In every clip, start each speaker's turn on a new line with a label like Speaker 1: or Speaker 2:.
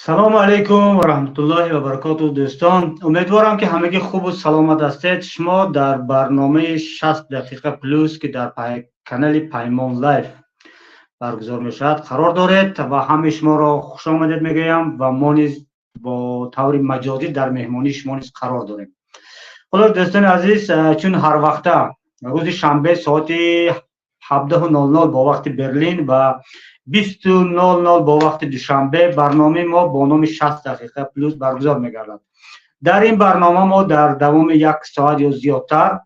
Speaker 1: Салому алайкум ва раҳматуллоҳи ва баракоту, дӯстон. Умедворам, ки ҳамагӣ хубу саломат ҳастед. Шумо дар барномаи 60 дақиқа плюс, ки дар канали Паймон Лайф баргузор мешавад, қарор доред ва ҳамаи шуморо хушомадед мегӯям ва мо низ бо таври маҷозӣ дар меҳмонии шумо низ қарор дорем. Хулос, дӯстони азиз, чун ҳар вақта рӯзи шанбе соати 17:00 бо вақти Берлин ва 20:00 бо вақти Душанбе барномаи мо бо номи 60 дақиқа плюс баргузор мегардад. Дар ин барнома мо дар давоми як соат ё зиёдтар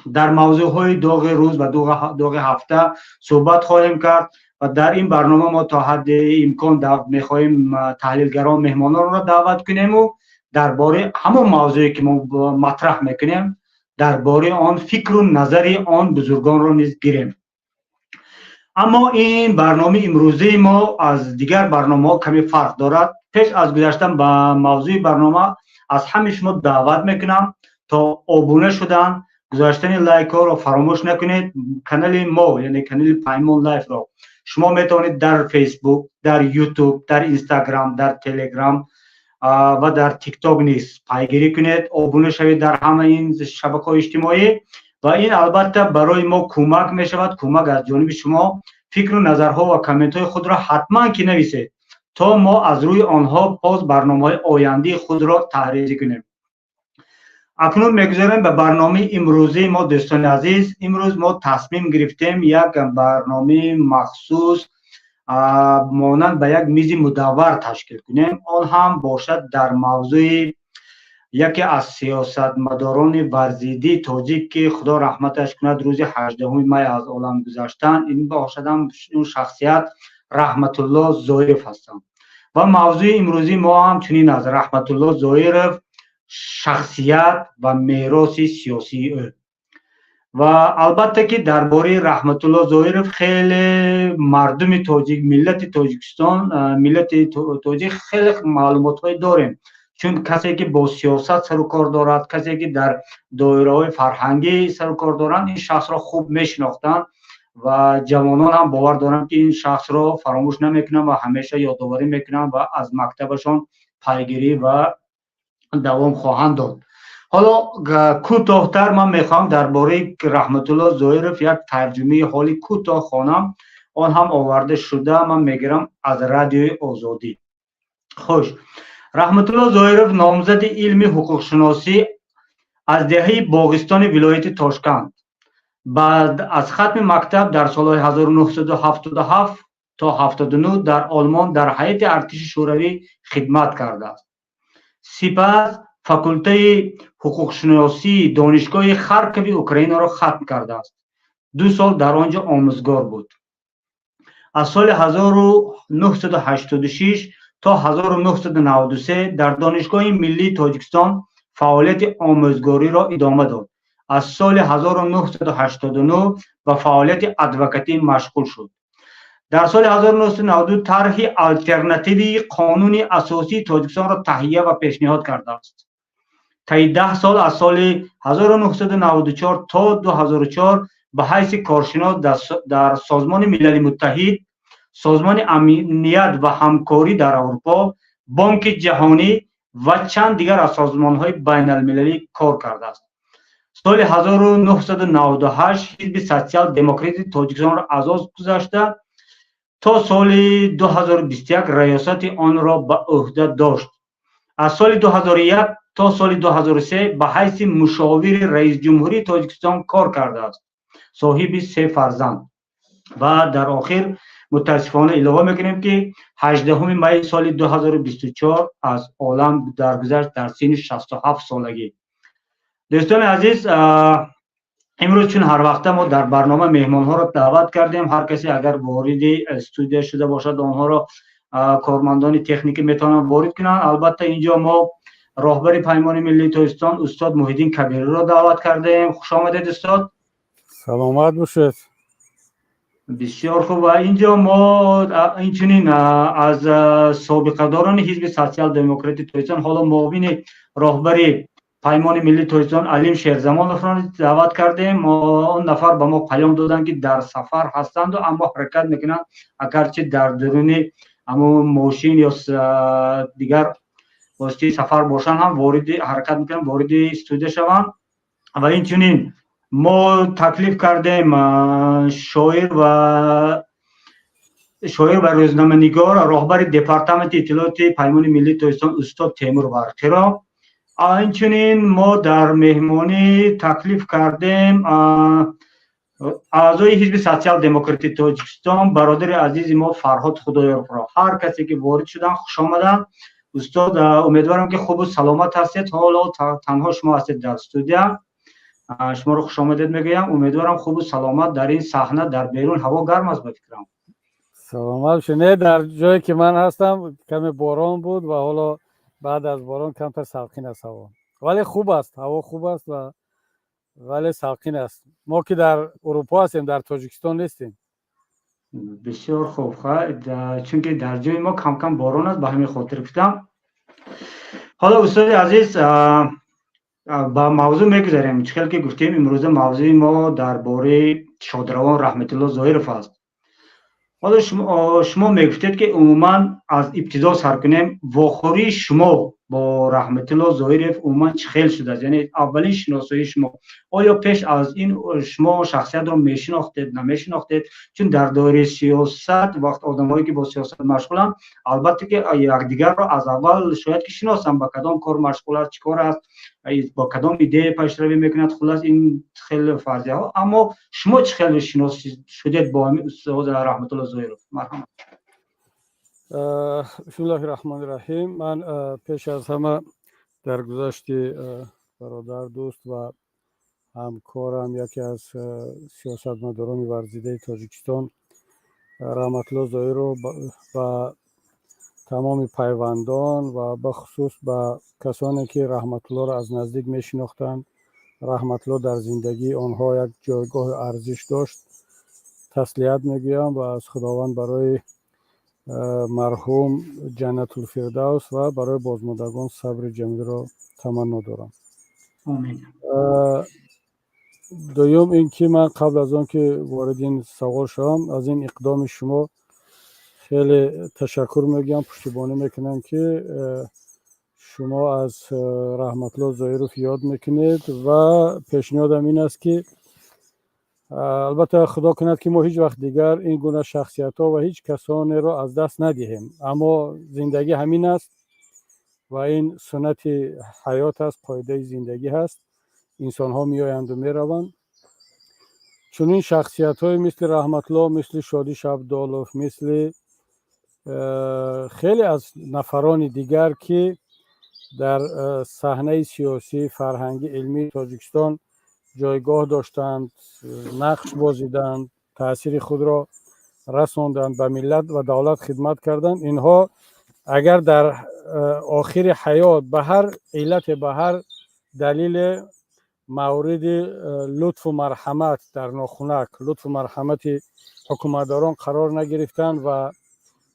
Speaker 1: дар мавзӯъҳои доғи рӯз ва доғи ҳафта суҳбат хоҳем кард ва дар ин барнома мо то ҳадди имкон мехоҳем таҳлилгарон, меҳмононро даъват кунему дар бораи ҳамон мавзӯе, ки мо матраҳ мекунем, дар бораи он фикру назари он бузургонро низ гирем. Аммо ин барномаи имрӯзаи мо аз дигар барномаҳо каме фарқ дорад. Пеш аз гузаштан ба мавзӯи барнома аз ҳамаи шумо даъват мекунам то обуна шудан, гузоштани лайкҳоро фаромӯш накунед. Канали мо, яъне канали Паймон Лайфро, шумо метавонед дар Фейсбук, дар Ютуб, дар Инстаграм, дар Телеграм ва дар Тикток низ пайгирӣ кунед, обуна шавед дар ҳамаи ин шабакаҳои иҷтимоӣ ва ин албатта барои мо кӯмак мешавад, кӯмак аз ҷониби шумо. Фикру назарҳо ва комментҳои худро ҳатман ки нависед, то мо аз рӯи онҳо боз барномаҳои ояндаи худро таҳрирӣ кунем. Акнун мегузарем ба барномаи имрӯзаи мо. Дӯстони азиз, имрӯз мо тасмим гирифтем як барномаи махсус монанд ба як мизи мудаввар ташкил кунем. Он ҳам бошад дар мавзӯи яке аз сиёсатмадорони варзидии тоҷик, ки Худо раҳматаш кунад, рӯзи 18 май аз олам гузаштанд. Ин бошадам ин шахсият Раҳматулло Зоиров ҳастанд ва мавзӯи имрӯзии мо ҳам чунин аст: Раҳматулло Зоиров, шахсият ва мероси сиёсии ӯ. Ва албатта ки дар бораи Раҳматулло Зоиров хеле мардуми тоҷик, миллати Тоҷикистон, миллати тоҷик хеле маълумотҳое дорем, чун касе ки бо сиёсат сару кор дорад, касе ки дар доираҳои фарҳангӣ сару кор доранд, ин шахсро хуб мешинохтанд ва ҷавонон ҳам бовар доранд, ки ин шахсро фаромӯш намекунанд ва ҳамеша ёдоварӣ мекунанд ва аз мактабашон пайгирӣ ва давом хоҳанд дод. Ҳоло кӯтоҳтар ман мехоҳам дар бораи Раҳматулло Зоиров як тарҷумаи ҳоли кӯтоҳ хонам. Он ҳам оварда шуда, ман мегирам, аз Радиои Озодӣ. Хуш, Раҳматулло Зоиров, номзади илми ҳуқуқшиносӣ, аз деҳаи Боғистони вилояти Тошканд. Баъд аз хатми мактаб дар солҳои 1977 то 79 дар Олмон дар ҳайати артиши шӯравӣ хидмат кардааст. Сипас факултаи ҳуқуқшиносии Донишгоҳи Харкови Украинаро хатм кардааст. 2 сол дар он ҷо омӯзгор буд. Аз соли 1986 то 1993 дар Донишгоҳи миллии Тоҷикистон фаъолияти омӯзгориро идома дод. Аз соли 1989 ба фаъолияти адвокатӣ машғул шуд. Дар соли 1992 тарҳи алтернативии қонуни асосии Тоҷикистонро таҳия ва пешниҳод кардааст. Таи 10 сол, аз соли 1994 то 2004, ба ҳайси коршинос дар Созмони Милали Муттаҳид, Созмони Амният ва Ҳамкорӣ дар Аврупо, Бонки Ҷаҳонӣ ва чанд дигар аз созмонҳои байналмилалӣ кор кардааст. Соли 1998 Ҳизби Социал-Демократии Тоҷикистонро азоз гузашта, то соли 2021 раёсати онро ба ӯҳда дошт. Аз соли 2001 то соли 2003 ба ҳайси мушовири раисҷумҳурии Тоҷикистон кор кардааст. Соҳиби се фарзанд. Ва дар охир мутаассифона илова мекунем, ки 18 майи соли 2024 аз олам даргузашт дар синни 67 солагӣ. Дӯстони азиз, имрӯз чун ҳар вақта мо дар барнома меҳмонҳоро даъват кардем. Ҳар касе агар вориди студия шуда бошад, онҳоро кормандони техникӣ метавонанд ворид кунанд. Албатта, инҷо мо роҳбари Паймони миллии Тоҷикистон устод Муҳиддин Кабириро даъват кардем. Хуш омадед, устод.
Speaker 2: Саломат бошед.
Speaker 1: Бисёр хуб. Ва инҷо мо инчунин аз собиқадорони Ҳизби Социал Демократи Тоҷикистон, ҳоло муовини роҳбари Паймони миллии Тоҷикистон Алим Шерзамоновро даъват кардем. Он нафар ба мо паём доданд, ки дар сафар ҳастанду, аммо ҳаракат мекунанд, агарчи дар дуруни Ҳамон мошин ё дигар воситаи сафар бошанд ҳам, вориди ҳаракат мекунанд, вориди студия шаванд. Ва инчунин мо таклиф кардем шоир ва рӯзноманигор, роҳбари департаменти иттилооти Паймони миллии Тоҷикистон устод Темур Барқиро. Инчунин мо дар меҳмонӣ таклиф кардем аъзои Ҳизби Социал-демократии Тоҷикистон, бародари азизи мо Фарҳод Худоёровро. Ҳар касе ки ворид шуданд, хушомаданд. Устод, умедворам, ки хубу саломат ҳастед. Ҳоло танҳо шумо ҳастед дар студия. Шуморо хушомадед мегӯям. Умедворам, хубу саломат дар ин саҳна. Дар берун ҳаво гарм аст, ба фикрам.
Speaker 2: Саломат бошед. Не, дар ҷое ки ман ҳастам, каме борон буд ва ҳоло баъд аз борон камтар салқин аст ҳаво, вале хуб аст, ҳаво хуб аст ва вале салқин аст. Мо ки дар Урупо ҳастем, дар Тоҷикистон нестем.
Speaker 1: Бисёр хуб, чунки дар ҷои мо камкам борон аст, ба ҳамин хотир гуфтам. Ҳоло, устоди азиз, ба мавзӯъ мегузарем. Чӣ хел ки гуфтем, имрӯза мавзӯи мо дар бораи шодравон Раҳматулло Зоҳиров аст. Ҳоло шумо мегуфтед, ки умуман аз ибтидо сар кунем. Вохӯрии шумо бо Раҳматулло Зоҳиров умуман чӣ хел шудааст? Яъне аввалин шиносоии шумо. Оё пеш аз ин шумо шахсиятро мешинохтед, намешинохтед? Чун дар доираи сиёсат вақт одамҳое ки бо сиёсат машғуланд, албатта ки якдигарро аз аввал шояд ки шиносанд, ба кадом кор машғул аст, чӣ кор аст, бо кадом идея пешравӣ мекунад, хуллас, ин хеле фарзияҳо. Аммо шумо чӣ хеле шинос шудед бо ҳамин устод Раҳматулло Зоҳиров? Марҳамат.
Speaker 2: Бисмиллоҳи раҳмони раҳим. Ман пеш аз ҳама дар гузашти бародар, дӯст ва ҳамкорам, яке аз сиёсатмадорони варзидаи Тоҷикистон Раҳматулло Зоҳиров, ба тамоми пайвандон ва бахусус ба касоне ки Раҳматуллоро аз наздик мешинохтанд, Раҳматулло дар зиндагии онҳо як ҷойгоҳи арзиш дошт, таслият мегӯям ва аз Худованд барои марҳум Ҷаннатулфирдавс ва барои бозмондагон сабри ҷамилро таманно дорам. Дуюм ин ки ман қабл аз он ки вориди ин савол шавам, аз ин иқдоми шумо хеле ташаккур мегӯям, пуштибонӣ мекунам, ки шумо аз Раҳматулло Зоҳиров ёд мекунед. Ва пешниҳодам ин аст, ки албатта, Худо кунад, ки мо ҳеҷ вақт дигар ин гуна шахсиятҳо ва ҳеҷ касонеро аз даст надиҳем, аммо зиндагӣ ҳамин аст ва ин суннати ҳаёт аст, қоидаи зиндагӣ ҳаст. Инсонҳо меоянду мераванд. Чунин шахсиятҳое мисли Раҳматулло, мисли Шодӣ Шабдолов, мисли хеле аз нафарони дигар, ки дар саҳнаи сиёсӣ, фарҳангӣ, илмии Тоҷикистон ҷойгоҳ доштанд, нақш бозиданд, таъсири худро расонданд, ба миллат ва давлат хидмат карданд, инҳо агар дар охири ҳаёт ба ҳар иллате, ба ҳар далеле мавриди лутфу марҳамат, дар нохунак лутфу марҳамати ҳукуматдорон қарор нагирифтанд ва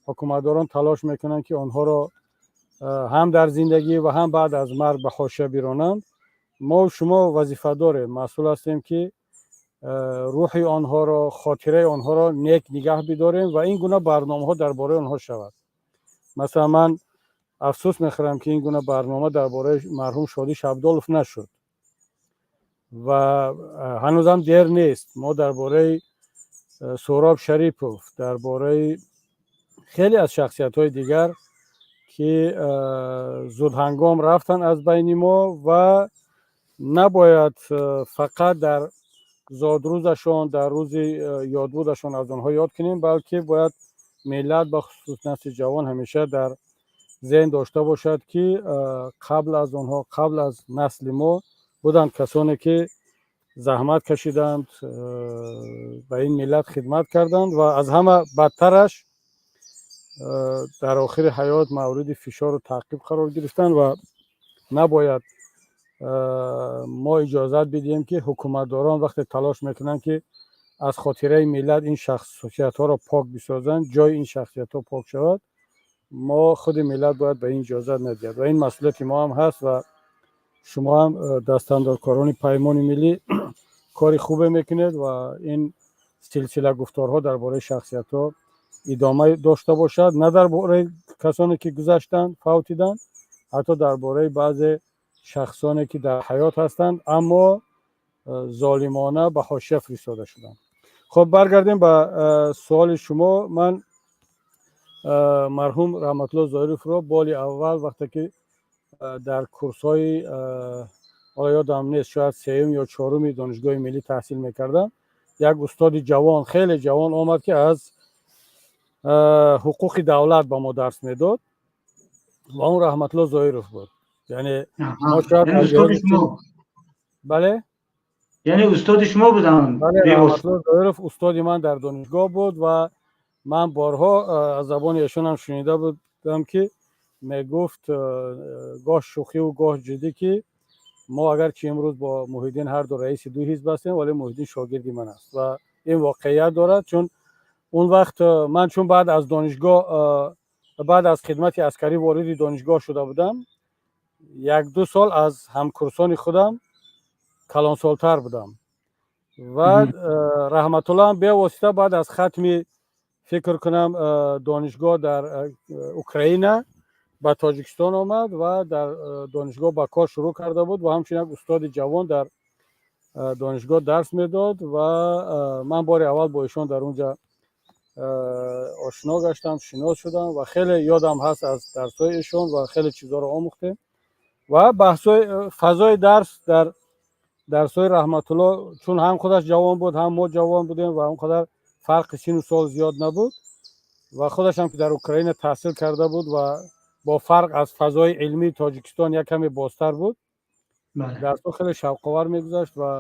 Speaker 2: ҳукуматдорон талош мекунанд, ки онҳоро ҳам дар зиндагӣ ва ҳам баъд аз марг ба ҳошия биронанд, мо шумо вазифа дорем, масъул ҳастем, ки рӯҳи онҳоро, хотираи онҳоро нек нигаҳ бидорем ва ин гуна барномаҳо дар бораи онҳо шавад. Масалан, ман афсӯс мехӯрам, ки ин гуна барнома дар бораи марҳум Шодӣ Шабдолов нашуд ва ҳанӯзам дер нест. Мо дар бораи Суҳроб Шарипов, дар бораи хеле аз шахсиятҳои дигар, ки зудҳангом рафтанд аз байни мо, ва набояд фақат дар зодрӯзашон, дар рӯзи ёдбудашон аз онҳо ёд кунем, балки бояд миллат, бахусус насли ҷавон, ҳамеша дар зеҳн дошта бошад, ки қабл аз онҳо, қабл аз насли мо буданд касоне, ки заҳмат кашиданд, ба ин миллат хидмат карданд ва аз ҳама бадтараш дар охири ҳаёт мавриди фишору таъқиб қарор гирифтанд. Ва набояд мо иҷозат бидиҳем, ки ҳукуматдорон вақте талош мекунанд, ки аз хотираи миллат ин шахсиятҳоро пок бисозанд, ҷои ин шахсиятҳо пок шавад, мо худи миллат бояд ба ин иҷозат надиҳад. Ва ин масъулияти мо ҳам ҳаст ва шумо ҳам, дастандаркорони Паймони миллӣ, кори хубе мекунед ва ин силсила гуфторҳо дар бораи шахсиятҳо. Идома дошта бошад, на дар бораи касоне ки гузаштанд, фавтиданд, ҳатто дар бораи баъзе шахсоне ки дар ҳаёт ҳастанд, аммо золимона ба ҳошия фиристода шуданд. Хуб, баргардем ба суоли шумо. Ман марҳум Раҳматулло Зоировро бори аввал вақте ки дар курсҳои, ҳоло ёдам нест, шояд сеюм ё чоруми Донишгоҳи миллӣ таҳсил мекардам, як устоди ҷавон, хеле ҷавон омад, ки аз ҳуқуқи давлат ба мо дарс медод, ва он Раҳматулло Зоиров буд. Яъне мо шояд, бале.
Speaker 1: Яъне устоди шумо буданд?
Speaker 2: Бале, Раҳматулло Зоиров устоди ман дар донишгоҳ буд ва ман борҳо аз забони эшонам шунида будам, ки мегуфт, гоҳ шӯхиву гоҳ ҷиддӣ, ки мо агарчи имрӯз бо Муҳиддин ҳарду раиси ду ҳизб ҳастем, вале Муҳиддин шогирди ман аст. Ва ин воқеият дорад, чун он вақт ман чун баъд аз донишгоҳ, баъд аз хидмати аскарӣ вориди донишгоҳ шуда будам, як-ду сол аз ҳамкурсони худам калонсолтар будам ва Раҳматуллоам бевосита баъд аз хатми, фикр кунам, донишгоҳ дар Украина ба Тоҷикистон омад ва дар донишгоҳ ба кор шурӯъ карда буд ва ҳамчунин як устоди ҷавон дар донишгоҳ дарс медод. Ва ман бори аввал бо эшон дар он ҷа ошино гаштам, шинос шудам ва хеле ёдам ҳаст аз дарсҳои эшон ва хеле чизҳоро омӯхтем. Ва баҳсҳои, фазои дарс дар дарсҳои Раҳматулло, чун ҳам худаш ҷавон буд, ҳам мо ҷавон будем ва он қадар фарқи сину сол зиёд набуд ва худашам ки дар Украина таҳсил карда буд ва бо фарқ аз фазои илмии Тоҷикистон як каме бозтар буд, дарсҳо хеле шавқовар мегузашт ва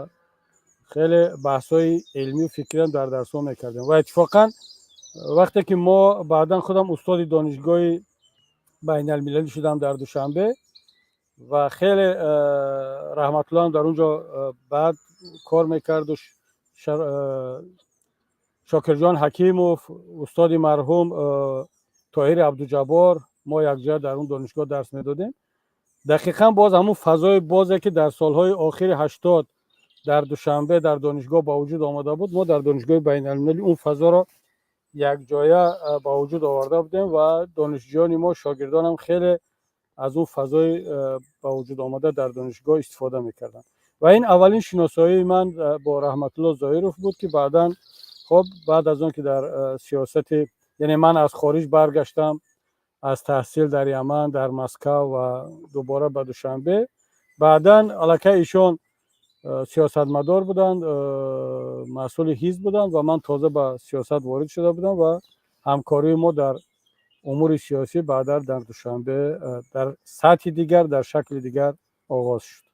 Speaker 2: хеле баҳсҳои илмию фикриам дар дарсҳо мекардем. Ва иттифоқан вақте ки мо баъдан худам устоди Донишгоҳи байналмилалӣ шудам дар Душанбе ва хеле Раҳматуллоам дар он ҷо баъд кор мекарду Шокирҷон Ҳакимов, устоди марҳум Тоҳири Абдуҷаббор, мо якҷоя дар он донишгоҳ дарс медодем. Дақиқан боз ҳамун фазои бозе, ки дар солҳои охири 80 дар Душанбе дар донишгоҳ ба вуҷуд омада буд, мо дар Донишгоҳи байналмилалӣ он фазоро якҷоя ба вуҷуд оварда будем ва донишҷӯёни мо, шогирдонам хеле аз он фазои ба вуҷуд омада дар донишгоҳ истифода мекарданд. Ва ин аввалин шиносоии ман бо Раҳматулло Зоиров буд, ки баъдан, хоб, баъд аз он ки дар сиёсати, яъне ман аз хориҷ баргаштам аз таҳсил дар Яман, дар Москав ва дубора ба Душанбе, баъдан аллакай ишон сиёсатмадор буданд, масъули ҳизб буданд ва ман тоза ба сиёсат ворид шуда будам ва ҳамкории мо дар умури сиёсӣ баъдан дар Душанбе дар сатҳи дигар, дар шакли дигар оғоз шуд.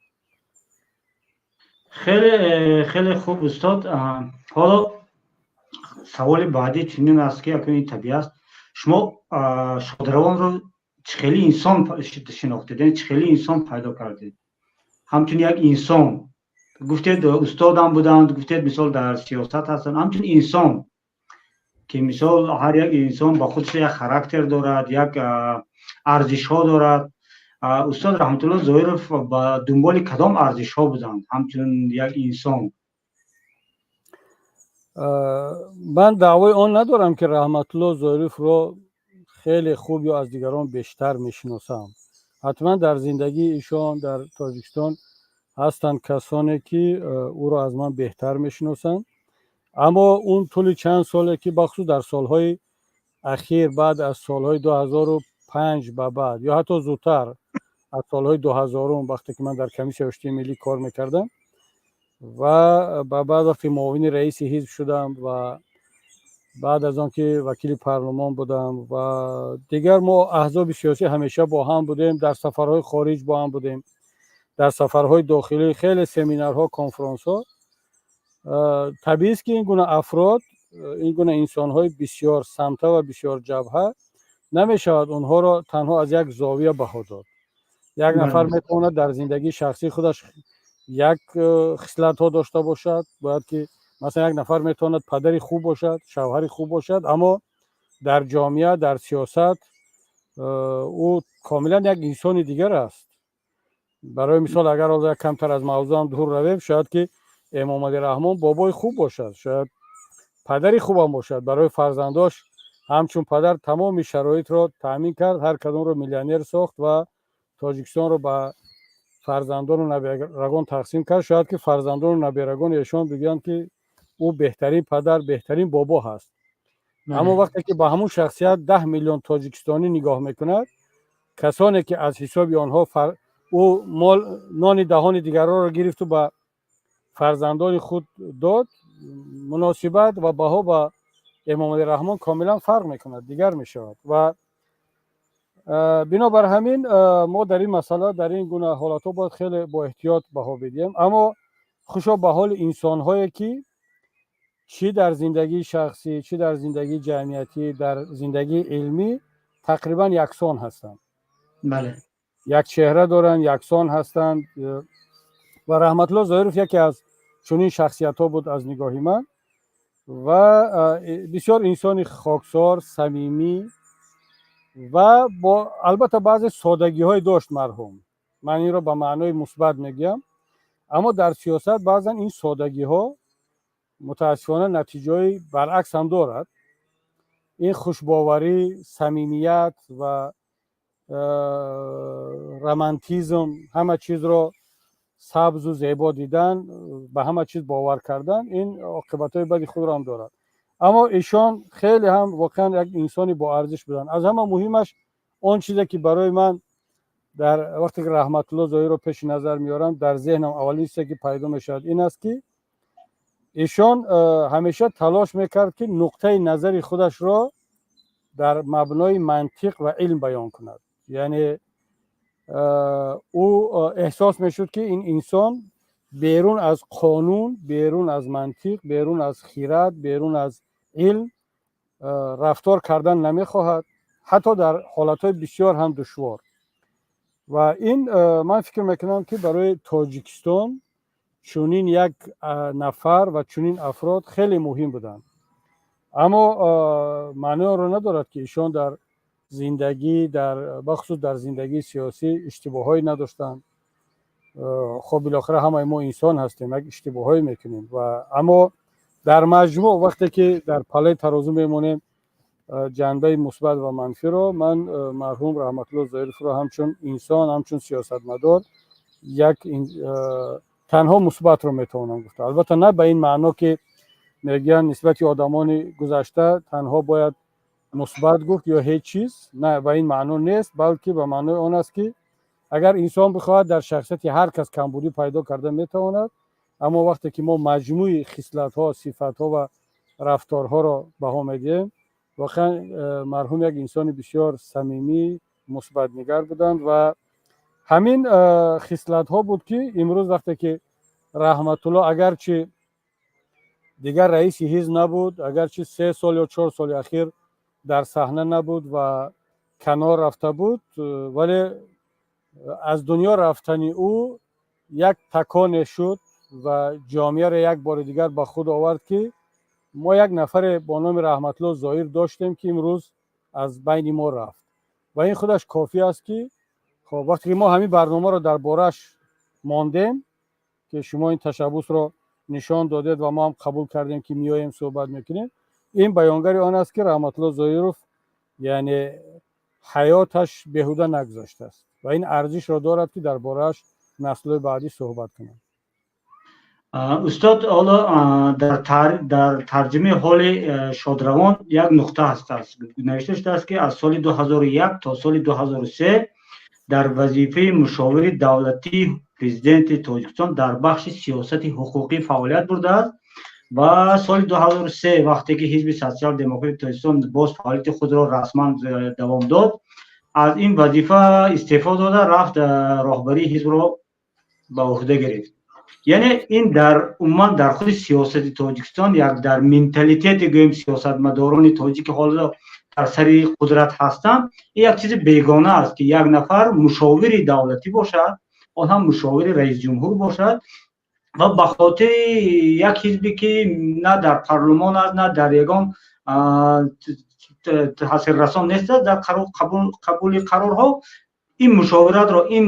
Speaker 1: Хеле хеле хуб, устод. Ҳоло саволи баъдӣ чунин аст, ки акун ин табиӣ аст, шумо Шодравонро чӣ хели инсон шинохтед, яъне чӣ хели инсон пайдо кардед? Ҳамчун як инсон, гуфтед, устодам буданд, гуфтед, мисол, дар сиёсат ҳастанд, ҳамчун инсон, ки мисол ҳар як инсон ба худаш як характер дорад, як арзишҳо дорад. Устод Раҳматулло Зоиров ба дунболи кадом арзишҳо буданд ҳамчун як инсон?
Speaker 2: Ман даъвои он надорам, ки Раҳматулло Зоировро хеле хуб ё аз дигарон бештар мешиносам. Ҳатман дар зиндагии ишон дар Тоҷикистон ҳастанд касоне, ки ӯро аз ман беҳтар мешиносанд, аммо он тӯли чанд соле, ки бахусус дар солҳои ахир, баъд аз солҳои 2005 ба баъд ё ҳатто зудтар, аз солҳои 2000-ум, вақте ки ман дар Комиссияи Оштии миллӣ кор мекардам ва ба баъд вақте муовини раиси ҳизб шудам ва баъд аз он ки вакили парлумон будам ва дигар, мо аҳзоби сиёсӣ ҳамеша бо ҳам будем, дар сафарҳои хориҷ бо ҳам будем, дар сафарҳои дохилӣ, хеле семинарҳо, конфронсҳо. Табиист, ки ин гуна афрод, ин гуна инсонҳои бисёр самта ва бисёр ҷабҳа, намешавад онҳоро танҳо аз як зовия баҳо дод. Як нафар метавонад дар зиндагии шахсии худаш як хислатҳо дошта бошад, бояд ки масалан як нафар метавонад падари хуб бошад, шавҳари хуб бошад, аммо дар ҷомеа, дар сиёсат ӯ комилан як инсони дигар аст. Барои мисол, агар ҳозир як камтар аз мавзӯам дур равем, шояд ки Эмомалӣ Раҳмон бобои хуб бошад, шояд падари хубам бошад, барои фарзандош Ҳамчун падар тамоми шароитро таъмин кард, ҳар кадомро миллионер сохт ва Тоҷикистонро ба фарзандону наберагон тақсим кард. Шояд ки фарзандону наберагони эшон бигӯянд, ки ӯ беҳтарин падар, беҳтарин бобо ҳаст. Аммо вақте ки ба ҳамун шахсият 10 миллион тоҷикистонӣ нигоҳ мекунад, касоне ки аз ҳисоби онҳо ӯ мол нони даҳони дигаронро гирифту ба фарзандони худ дод, муносибат ва баҳо ба Эмомалӣ Раҳмон комилан фарқ мекунад, дигар мешавад. Ва бинобар ҳамин мо дар ин масъала, дар ин гуна ҳолатҳо бояд хеле боэҳтиёт баҳо бидиҳем. Аммо хушо ба ҳоли инсонҳое, ки чӣ дар зиндагии шахсӣ, чӣ дар зиндагии ҷамъиятӣ, дар зиндагии илмӣ тақрибан яксон ҳастанд, як чеҳра доранд, яксон ҳастанд. Ва Раҳматулло Зоиров яке аз чунин шахсиятҳо буд аз нигоҳи ман ва бисёр инсони хоксор, самимӣ ва бо албатта баъзе содагиҳое дошт марҳум. Ман инро ба маънои мусбат мегӯям, аммо дар сиёсат баъзан ин содагиҳо мутаассифона натиҷаҳои баръакс ҳам дорад. Ин хушбоварӣ, самимият ва романтизм, ҳама чизро сабзу зебо дидан, ба ҳама чиз бовар кардан, ин оқибатҳои бади худро ҳам дорад. Аммо ишон хеле ҳам воқеан як инсони боарзиш буданд. Аз ҳама муҳимаш он чизе, ки барои ман дар вақте ки Раҳматулло Зоҳирро пеши назар меорам, дар зеҳнам аввалин чизе, ки пайдо мешавад, ин аст, ки ишон ҳамеша талош мекард, ки нуқтаи назари худашро дар мабнои мантиқ ва илм баён кунад. Яъне ӯ эҳсос мешуд, ки ин инсон берун аз қонун, берун аз мантиқ, берун аз хирад, берун аз илм рафтор кардан намехоҳад, ҳатто дар ҳолатҳои бисёр ҳам душвор. Ва ин ман фикр мекунам, ки барои Тоҷикистон чунин як нафар ва чунин афрод хеле муҳим буданд. Аммо маънои онро надорад, ки ишон дар зиндагӣ, дар бахусус дар зиндагии сиёсӣ иштибоҳҳое надоштанд. Хоб, билохира ҳамаи мо инсон ҳастем, як иштибоҳҳое мекунем. Ва аммо дар маҷмӯъ, вақте ки дар палаи тарозу мемонем ҷанбаи мусбат ва манфиро, ман марҳум Раҳматулло Зоировро ҳамчун инсон, ҳамчун сиёсатмадор як танҳо мусбатро метавонам гуфта. Албатта, на ба ин маъно, ки мегӯянд, нисбати одамони гузашта танҳо бояд мусбат гуфт ё ҳеҷ чиз на, ба ин маъно нест, балки ба маънои он аст, ки агар инсон бихоҳад, дар шахсияти ҳар кас камбудӣ пайдо карда метавонад. Аммо вақте ки мо маҷмӯи хислатҳо, сифатҳо ва рафторҳоро баҳо медиҳем, воқеан марҳум як инсони бисёр самимӣ, мусбатнигар буданд. Ва ҳамин хислатҳо буд, ки имрӯз вақте ки Раҳматулло агарчи дигар раиси ҳизб набуд, агарчи 3 сол ё 4 соли ахир дар саҳна набуд ва канор рафта буд, вале аз дунё рафтани ӯ як таконе шуд ва ҷомеаро як бори дигар ба худ овард, ки мо як нафаре бо номи Раҳматулло Зоир доштем, ки имрӯз аз байни мо рафт. Ва ин худаш кофӣ аст, ки хоб, вақте ки мо ҳамин барномаро дар борааш мондем, ки шумо ин ташаббусро нишон додед ва мо ҳам қабул кардем, ки меоем, суҳбат мекунем, ин баёнгари он аст, ки Раҳматулло Зоиров, яъне ҳаёташ беҳуда нагузаштааст ва ин арзишро дорад, ки дар борааш наслҳои баъдӣ суҳбат кунанд.
Speaker 1: Устод, ҳоло дар тарҷумаи ҳоли шодравон як нуқта ҳаст, навишта шудааст, ки аз соли 2001 то соли 2003 дар вазифаи мушовири давлатии президенти Тоҷикистон дар бахши сиёсати ҳуқуқӣ фаъолият бурдааст ва соли 2003, вақте ки Ҳизби Социал Демократи Тоҷикистон боз фаъолияти худро расман давом дод, аз ин вазифа истеъфо дода, рафт, роҳбарии ҳизбро ба уҳда гирифт. Яъне ин дар умуман дар худи сиёсати Тоҷикистон, як дар менталитети, гӯем, сиёсатмадорони тоҷики ҳоло дар сари қудрат ҳастанд, ин як чизи бегона аст, ки як нафар мушовири давлатӣ бошад, он ҳам мушовири раисҷумҳур бошад ва ба хотири як ҳизбе, ки на дар парлумон аст, на дар ягон таъсиррасон нест дар қабули қарорҳо, ин мушовиратро, ин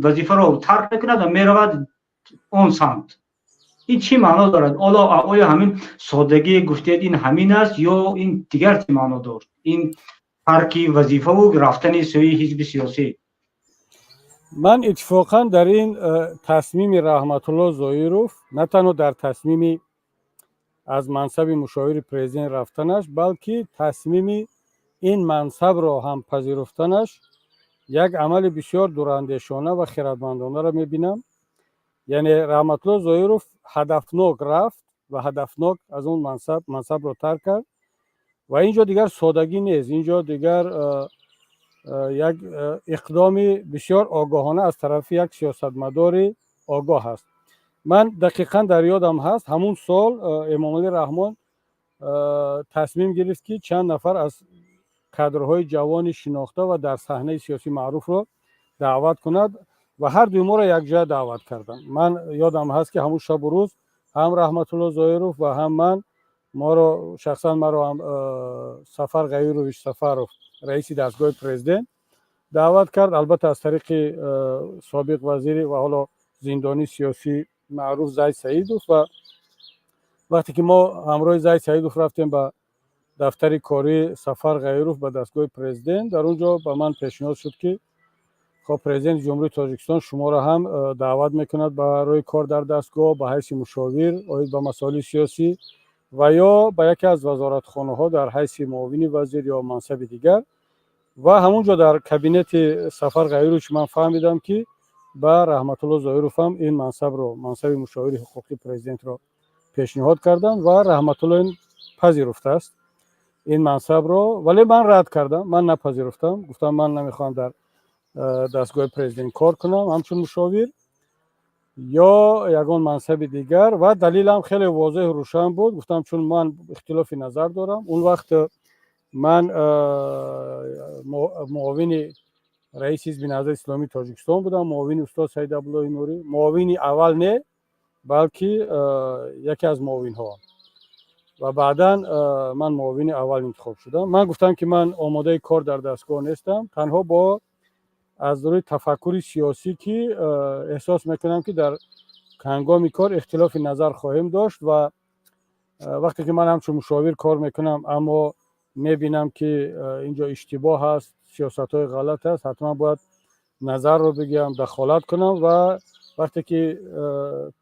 Speaker 1: вазифаро тарк мекунад ва меравад он самт. Ин чӣ маъно дорад? Ҳоло оё ҳамин соддагӣ гуфтед ин ҳамин аст ё ин дигар чӣ маъно дошт? Ин тарки вазифаву рафтани сӯи ҳизби сиёсӣ.
Speaker 2: Ман иттифоқан дар ин тасмими Раҳматулло Зоиров на танҳо дар тасмими аз мансаби мушовири президент рафтанаш, балки тасмими ин мансабро ҳам пазируфтанаш як амали бисёр дурандешона ва хиратмандонаро мебинам. Яъне Раҳматулло Зоиров ҳадафнок рафт ва ҳадафнок аз он мансабро тарк кард ва ин ҷо дигар содагӣ нест, ин ҷо дигар як иқдоми бисёр огоҳона аз тарафи як сиёсатмадори огоҳ аст. Ман дақиқан дар ёдам ҳаст, ҳамун сол Эмомалӣ Раҳмон тасмим гирифт, ки чанд нафар аз кадрҳои ҷавони шинохта ва дар саҳнаи сиёсӣ маъруфро даъват кунад ва ҳар дуи моро якҷоя даъват карданд. Ман ёдам ҳаст, ки ҳамун шабу рӯз ҳам Раҳматулло Зоиров ва ҳам ман, моро шахсан маро ҳам Сафар Ғаюрович Сафаров, раиси дастгоҳи президент, даъват кард, албатта аз тариқи собиқ вазири ва ҳоло зиндонии сиёсӣ маъруф Зайд Саидов. Ва вақте ки мо ҳамроҳи Зайд Саидов рафтем ба дафтари кории Сафар Ғаюров, ба дастгоҳи президент, дар он ҷо ба ман пешниҳод шуд, ки хоб, президенти Ҷумҳурии Тоҷикистон шуморо ҳам даъват мекунад барои кор дар дастгоҳ ба ҳайси мушовир оид ба масоили сиёсӣ ва ё ба яке аз вазоратхонаҳо дар ҳайси муовини вазир ё мансаби дигар. Ва ҳамун ҷо дар кабинети Сафар Ғаюрович ман фаҳмидам, ки ба Раҳматулло Зоиров ҳам ин мансабро, мансаби мушовири ҳуқуқии президентро пешниҳод карданд ва Раҳматулло ин пазируфтааст ин мансабро. Вале ман рад кардам, ман напазируфтам, гуфтам, ман намехоҳам дар дастгоҳи президент кор кунам ҳамчун мушовир ё ягон мансаби дигар. Ва далилам хеле возеҳу рӯшан буд. Гуфтам, чун ман ихтилофи назар дорам. Он вақт ман муовини раиси Ҳизби Наҳзати Исломии Тоҷикистон будам, муовини устод Саид Абдуллоҳи Нурӣ, муовини аввал не, балки яке аз муовинҳо, ва баъдан ман муовини аввал интихоб шудам. Ман гуфтам, ки ман омодаи кор дар дастгоҳ нестам, танҳо бо аз рӯи тафаккури сиёсӣ, ки эҳсос мекунам, ки дар ҳангоми кор ихтилофи назар хоҳем дошт. Ва вақте ки ман ҳамчун мушовир кор мекунам, аммо мебинам, ки ин ҷо иштибоҳ аст, сиёсатҳои ғалат аст, ҳатман бояд назарро бигӯям, дахолат кунам. Ва вақте ки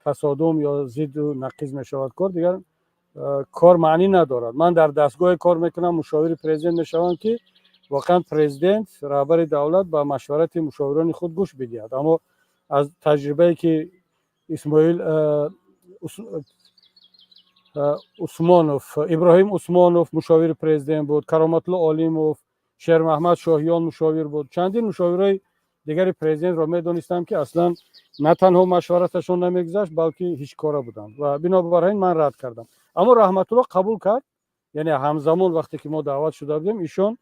Speaker 2: тасодум ё зидду нақиз мешавад кор, дигар кор маънӣ надорад. Ман дар дастгоҳе кор мекунам, мушовири президент мешавам, ки воқеан президент, раҳбари давлат ба машварати мушовирони худ гӯш бидиҳад. Аммо аз таҷрибае, ки Исмоил Усмонов, Иброҳим Усмонов мушовири президент буд, Кароматулло Олимов, Шермаҳмад Шоҳиён мушовир буд, чандин мушовирои дигари президентро медонистам, ки аслан на танҳо машвараташон намегузашт, балки ҳеҷ кора буданд. Ва бинобар ин ман рад кардам. Аммо Раҳматулло қабул кард, яъне ҳамзамон вақте ки мо даъват шуда будем, ишон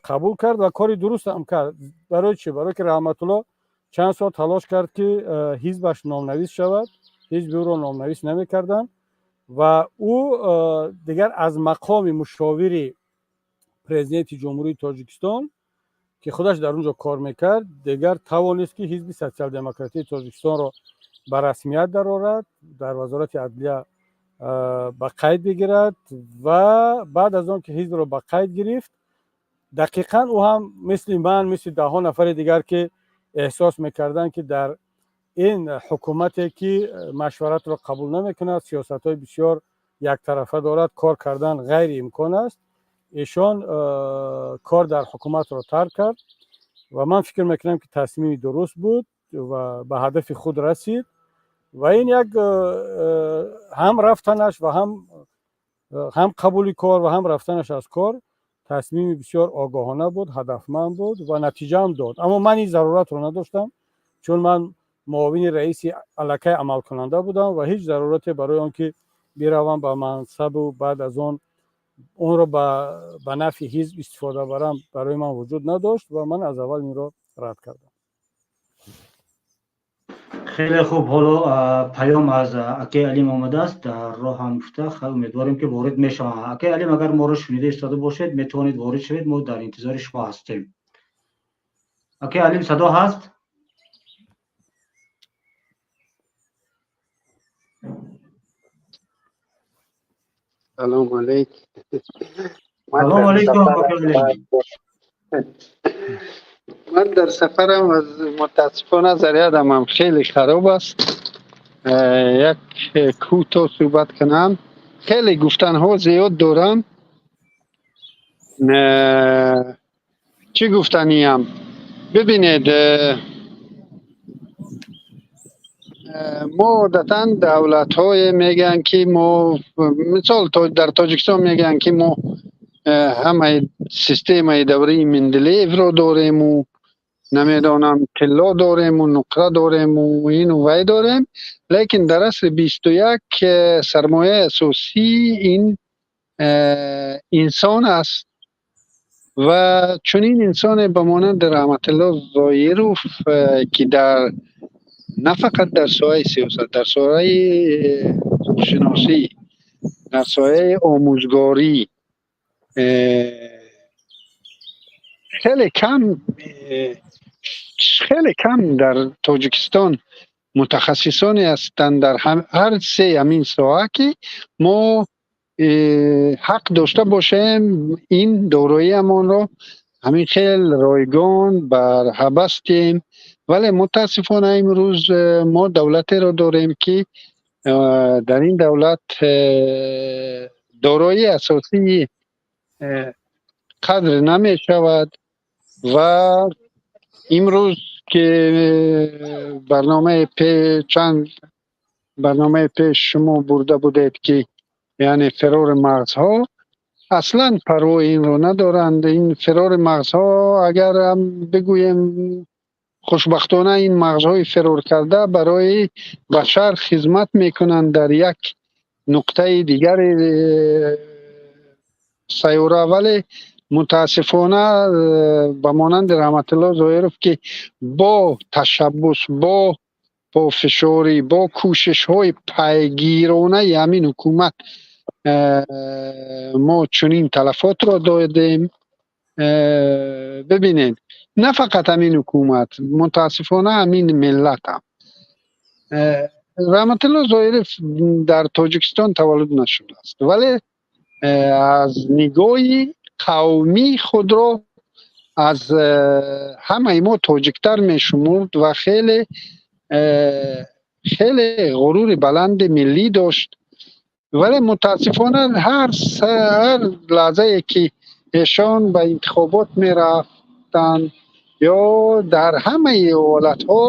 Speaker 2: қабул кард ва кори дуруст ҳам кард. Барои чӣ? Барое ки Раҳматулло чанд сол талош кард, ки ҳизбаш номнавис шавад, ҳизби ӯро номнавис намекарданд. Ва ӯ дигар аз мақоми мушовири президенти Ҷумҳурии Тоҷикистон, ки худаш дар он ҷо кор мекард, дигар тавонист, ки Ҳизби Социал-демократии Тоҷикистонро ба расмият дарорад, дар Вазорати адлия ба қайд бигирад. Ва баъд аз он ки ҳизбро ба қайд гирифт, дақиқан ӯ ҳам мисли ман, мисли даҳҳо нафари дигар, ки эҳсос мекарданд, ки дар ин ҳукумате, ки машваратро қабул намекунад, сиёсатҳои бисёр яктарафа дорад, кор кардан ғайриимкон аст, эшон кор дар ҳукуматро тарк кард. Ва ман фикр мекунам, ки тасмими дуруст буд ва ба ҳадафи худ расид. Ва ин як ҳам рафтанаш ва ҳам қабули кор ва ҳам рафтанаш аз кор тасмими бисёр огоҳона буд, ҳадафманд буд ва натиҷаам дод. Аммо ман ин заруратро надоштам, чун ман муовини раиси аллакай амалкунанда будам ва ҳеҷ зарурате барои он ки биравам ба мансабу баъд аз он онро ба нафъи ҳизб истифода барам, барои ман вуҷуд надошт ва ман аз аввал инро рад кардам.
Speaker 1: Хеле хуб. Ҳоло паём аз акаи Алим омадааст, дар роҳ ҳам гуфта, умедворем, ки ворид мешаванд. Акаи Алим, агар моро шунида истода бошед, метавонед ворид шавед, мо дар интизори шумо ҳастем. Акаи Алим, садо ҳаст?
Speaker 3: Салом алейк.
Speaker 1: Салом алейкум.
Speaker 3: Ман дар сафарам, мутаассифона зарядам ҳам хеле хароб аст. Як кӯтоҳ суҳбат кунам. Хеле гуфтанҳо зиёд дорам. Чӣ гуфтаниям? Бибинед, мо одатан давлатҳое мегӯянд, ки мо, мисол, дар Тоҷикистон мегӯянд, ки мо ҳамаи системаи давраи Менделеевро дорему, намедонам, тилло дорему, нуқра дорему, ину вай дорем, лекин дар асри 21 сармояи асосӣ ин инсон аст ва чунин инсоне ба монанди Раҳматулло Зоиров, ки дар на фақат дар соҳаи сиёсат, дар соҳаи ҳуқуқшиносӣ, дар соҳаи омӯзгорӣ хеле кам, хеле кам дар Тоҷикистон мутахассисоне ҳастанд дар ҳар се ҳамин соҳа, ки мо ҳақ дошта бошем ин дороиамонро ҳамин хел ройгон бар ҳабастем. Вале мутаассифона имрӯз мо давлатеро дорем, ки дар ин давлат дороии асосии қадр намешавад. Ва имрӯз ки барномаи чанд барномаи пеш шумо бурда будед, ки яъне фирори мағзҳо, аслан парвои инро надоранд. Ин фирори мағзҳо, агар бигӯем, хушбахтона ин мағзҳои фирор карда барои башар хизмат мекунанд дар як нуқтаи дигари сайёра. Вале мутаассифона ба монанди Раҳматулло Зоиров, ки бо ташаббус, бо пофишорӣ, бо кӯшишҳои пайгиронаи ҳамин ҳукумат мо чунин талафотро додем. Бибинед, на фақат ҳамин ҳукумат, мутаассифона ҳамин миллат ҳам. Раҳматулло Зоиров дар Тоҷикистон таваллуд нашудааст, вале аз нигоҳи қавмӣ худро аз ҳамаи мо тоҷиктар мешумурд ва хеле хеле ғурури баланди миллӣ дошт. Вале мутаассифона ҳар лаҳзае ки эшон ба интихобот мерафтанд ё дар ҳамаи ҳолатҳо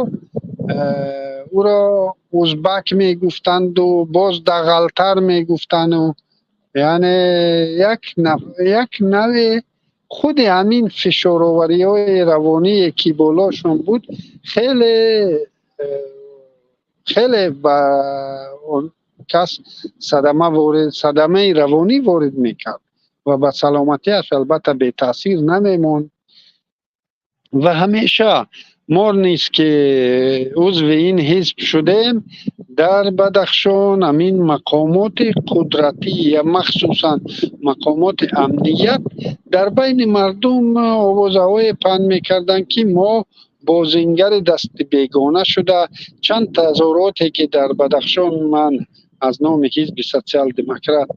Speaker 3: ӯро узбак мегуфтанду боз дағалтар мегуфтанду, яъне як навъе худи ҳамин фишоровариҳои равоние ки болошон буд, хеле хеле ба кас садама ворид, садамаи равонӣ ворид мекард ва ба саломатиаш албатта бетаъсир намемонд. Ва ҳамеша мо низ, ки узви ин ҳизб шудем, дар Бадахшон ҳамин мақомоти қудратӣ я махсусан мақомоти амният дар байни мардум овозаҳое паҳн мекарданд, ки мо бозингари дасти бегона шуда. Чанд тазоҳуроте ки дар Бадахшон ман аз номи ҳизби Социал-демократ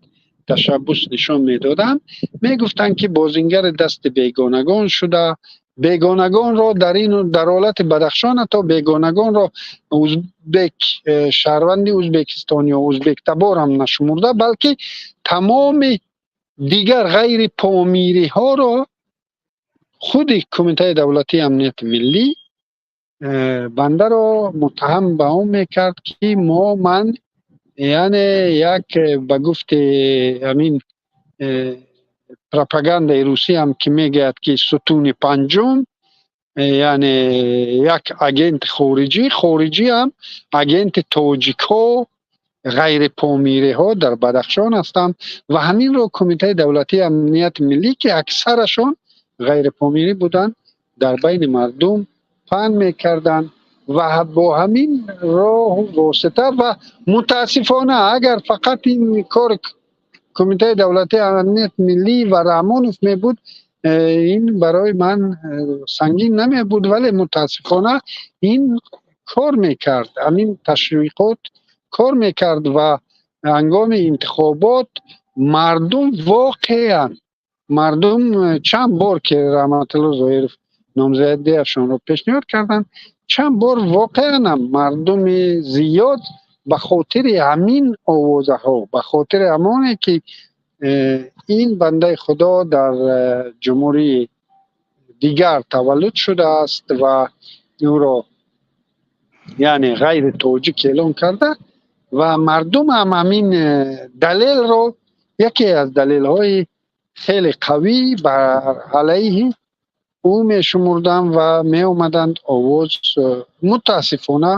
Speaker 3: ташаббус нишон медодам, мегуфтанд, ки бозингари дасти бегонагон шуда, бегонагонро дар ин дар ҳолати Бадахшон ҳатто бегонагонро узбек, шаҳрванди Узбекистон ё узбектабор ҳам нашумурда, балки тамоми дигар ғайри помириҳоро худи Кумитаи давлатии амнияти миллӣ бандаро муттаҳам ба он мекард, ки мо, ман, яъне як ба гуфти ҳамин пропагандаи русӣ ҳам, ки мегӯяд, ки сутуни панҷум, яъне як агенти хориҷӣ, хориҷӣ ҳам агенти тоҷикҳо, ғайрипомириҳо дар Бадахшон ҳастанд. Ва ҳаминро Кумитаи давлатии амнияти миллӣ, ки аксарашон ғайрипомирӣ буданд, дар байни мардум паҳн мекарданд ва бо ҳамин роҳу восита. Ва мутаассифона агар фақат ин кор Кумитаи давлатии амнияти миллӣ ва Раҳмонов мебуд, ин барои ман сангин намебуд, вале мутаассифона ин кор мекард, ҳамин ташвиқот кор мекард ва ҳангоми интихобот Мардум, воқеан мардум чанд бор ки Раҳматулло Зоиров номзадиашонро пешниҳод карданд, чанд бор воқеанам мардуми зиёд ба хотири ҳамин овозаҳо, ба хотири ҳамоне ки ин бандаи худо дар ҷумҳурии дигар таваллуд шудааст ва ӯро яъне ғайри тоҷик эълон карда, ва мардум ҳам ҳамин далелро яке аз далелҳои хеле қавӣ бар алайҳи ӯ мешумурданд ва меомаданд овоз. Мутаассифона,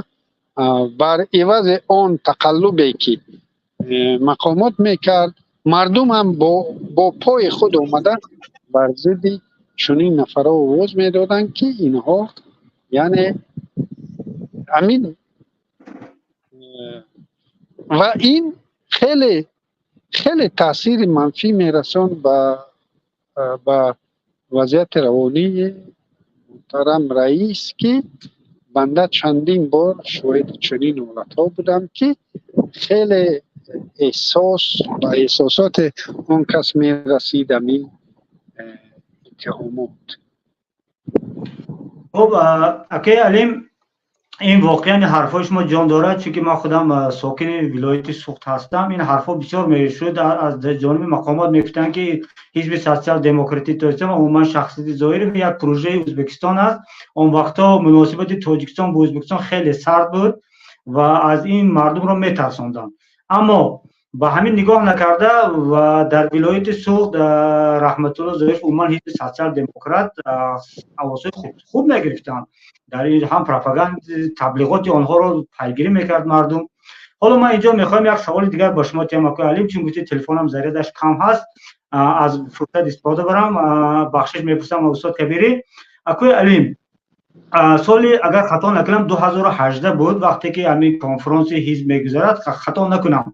Speaker 3: бар ивази он тақаллубе ки мақомот мекард, мардум ҳам бо пои худ омада бар зидди чунин нафарҳо овоз медоданд, ки инҳо яъне ҳамин. Ва ин хеле хеле таъсири манфӣ мерасонд ба вазъияти равонии муҳтарам раис, ки банда чандин бор шоҳиди чунин ҳолатҳо будам, ки хеле эҳсос ба эҳсосоти он кас мерасид ҳамин иттиҳомот.
Speaker 1: Хуб, акаи Алим, ин воқеан ҳарфҳои шумо ҷон дорад, чунки ман худам сокини вилояти Суғд ҳастам. Ин ҳарфҳо бисёр мешуд аз ҷониби мақомот. Мегуфтанд, ки Ҳизби Социал Демократии Тоҷикистон ва умуман шахсияти Зоиров як прожекти Ӯзбекистон аст. Он вақтҳо муносибати Тоҷикистон бо Ӯзбекистон хеле сард буд ва аз ин мардумро метарсонданд. Аммо ба ҳамин нигоҳ накарда ва дар вилояти Суғд Раҳматулло Зоиров, умуман Ҳизби Социал Демократ овозҳои хуб мегирифтанд. Дар ин ҳам пропаганда, таблиғоти онҳоро пайгирӣ мекард мардум. Ҳоло ман инҷо мехоҳам як саволи дигар ба шумо тиҳам, акои Алим, чун гуфти телефонам зарядаш кам ҳаст, аз фурсат истифода барам. Бахшиш мепурсам, устод Кабирӣ. Акои Алим, соли, агар хато накунам, 2018 буд, вақте ки ҳамин конфронси ҳизб мегузарад, хато накунам,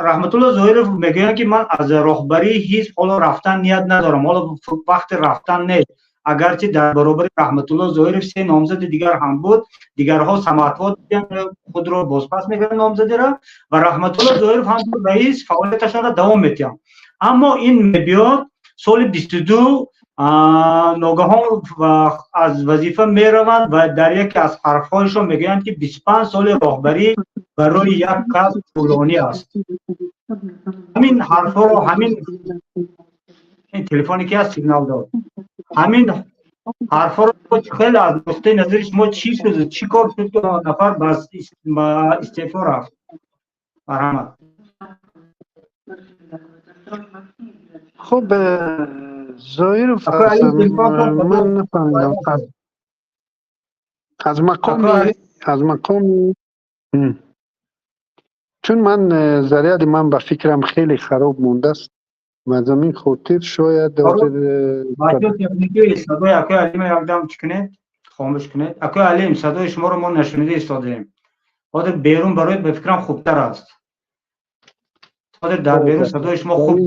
Speaker 1: Раҳматулло Зоиров мегӯянд, ки ман аз роҳбарии ҳизб ҳоло рафтан ният надорам, ҳоло вақти рафтан нест. Агарчи дар баробари Раҳматулло Зоиров се номзади дигар ҳам буд, дигарҳо самоотвод худро бозпас мекарданд номзадиро, ва Раҳматулло Зоиров ҳам раис фаъолияташонро давом медиҳанд. Аммо ин мебиёд соли 22, ногаҳон аз вазифа мераванд ва дар яке аз ҳарфҳояшон мегӯянд, ки 25 соли роҳбарӣ барои як кас тӯлонӣ аст. Ҳамин ҳарфҳоро, ҳамин телефоне ки аст, сигнал дод, ҳамин ҳарфҳоро хеле аз нуқтаи назари шумо чӣ шуд, чӣ кор шуд, ки нафар ба истеъфо рафт? Марҳамат.
Speaker 3: Хуб, Зоиров, ман нафаҳмидам аз мақоми, чун ман заряди ман ба фикрам хеле хароб мондааст ва аз ҳамин хотир шояд.
Speaker 1: Садои акои Алима якдам чӣ кунед, хомӯш кунед. Акои Алим, садои шуморо мо нашунида истодаем. Ҳозир берун бароед, ба фикрам, хубтар аст. Ҳозир дар берун садои шумо хуб.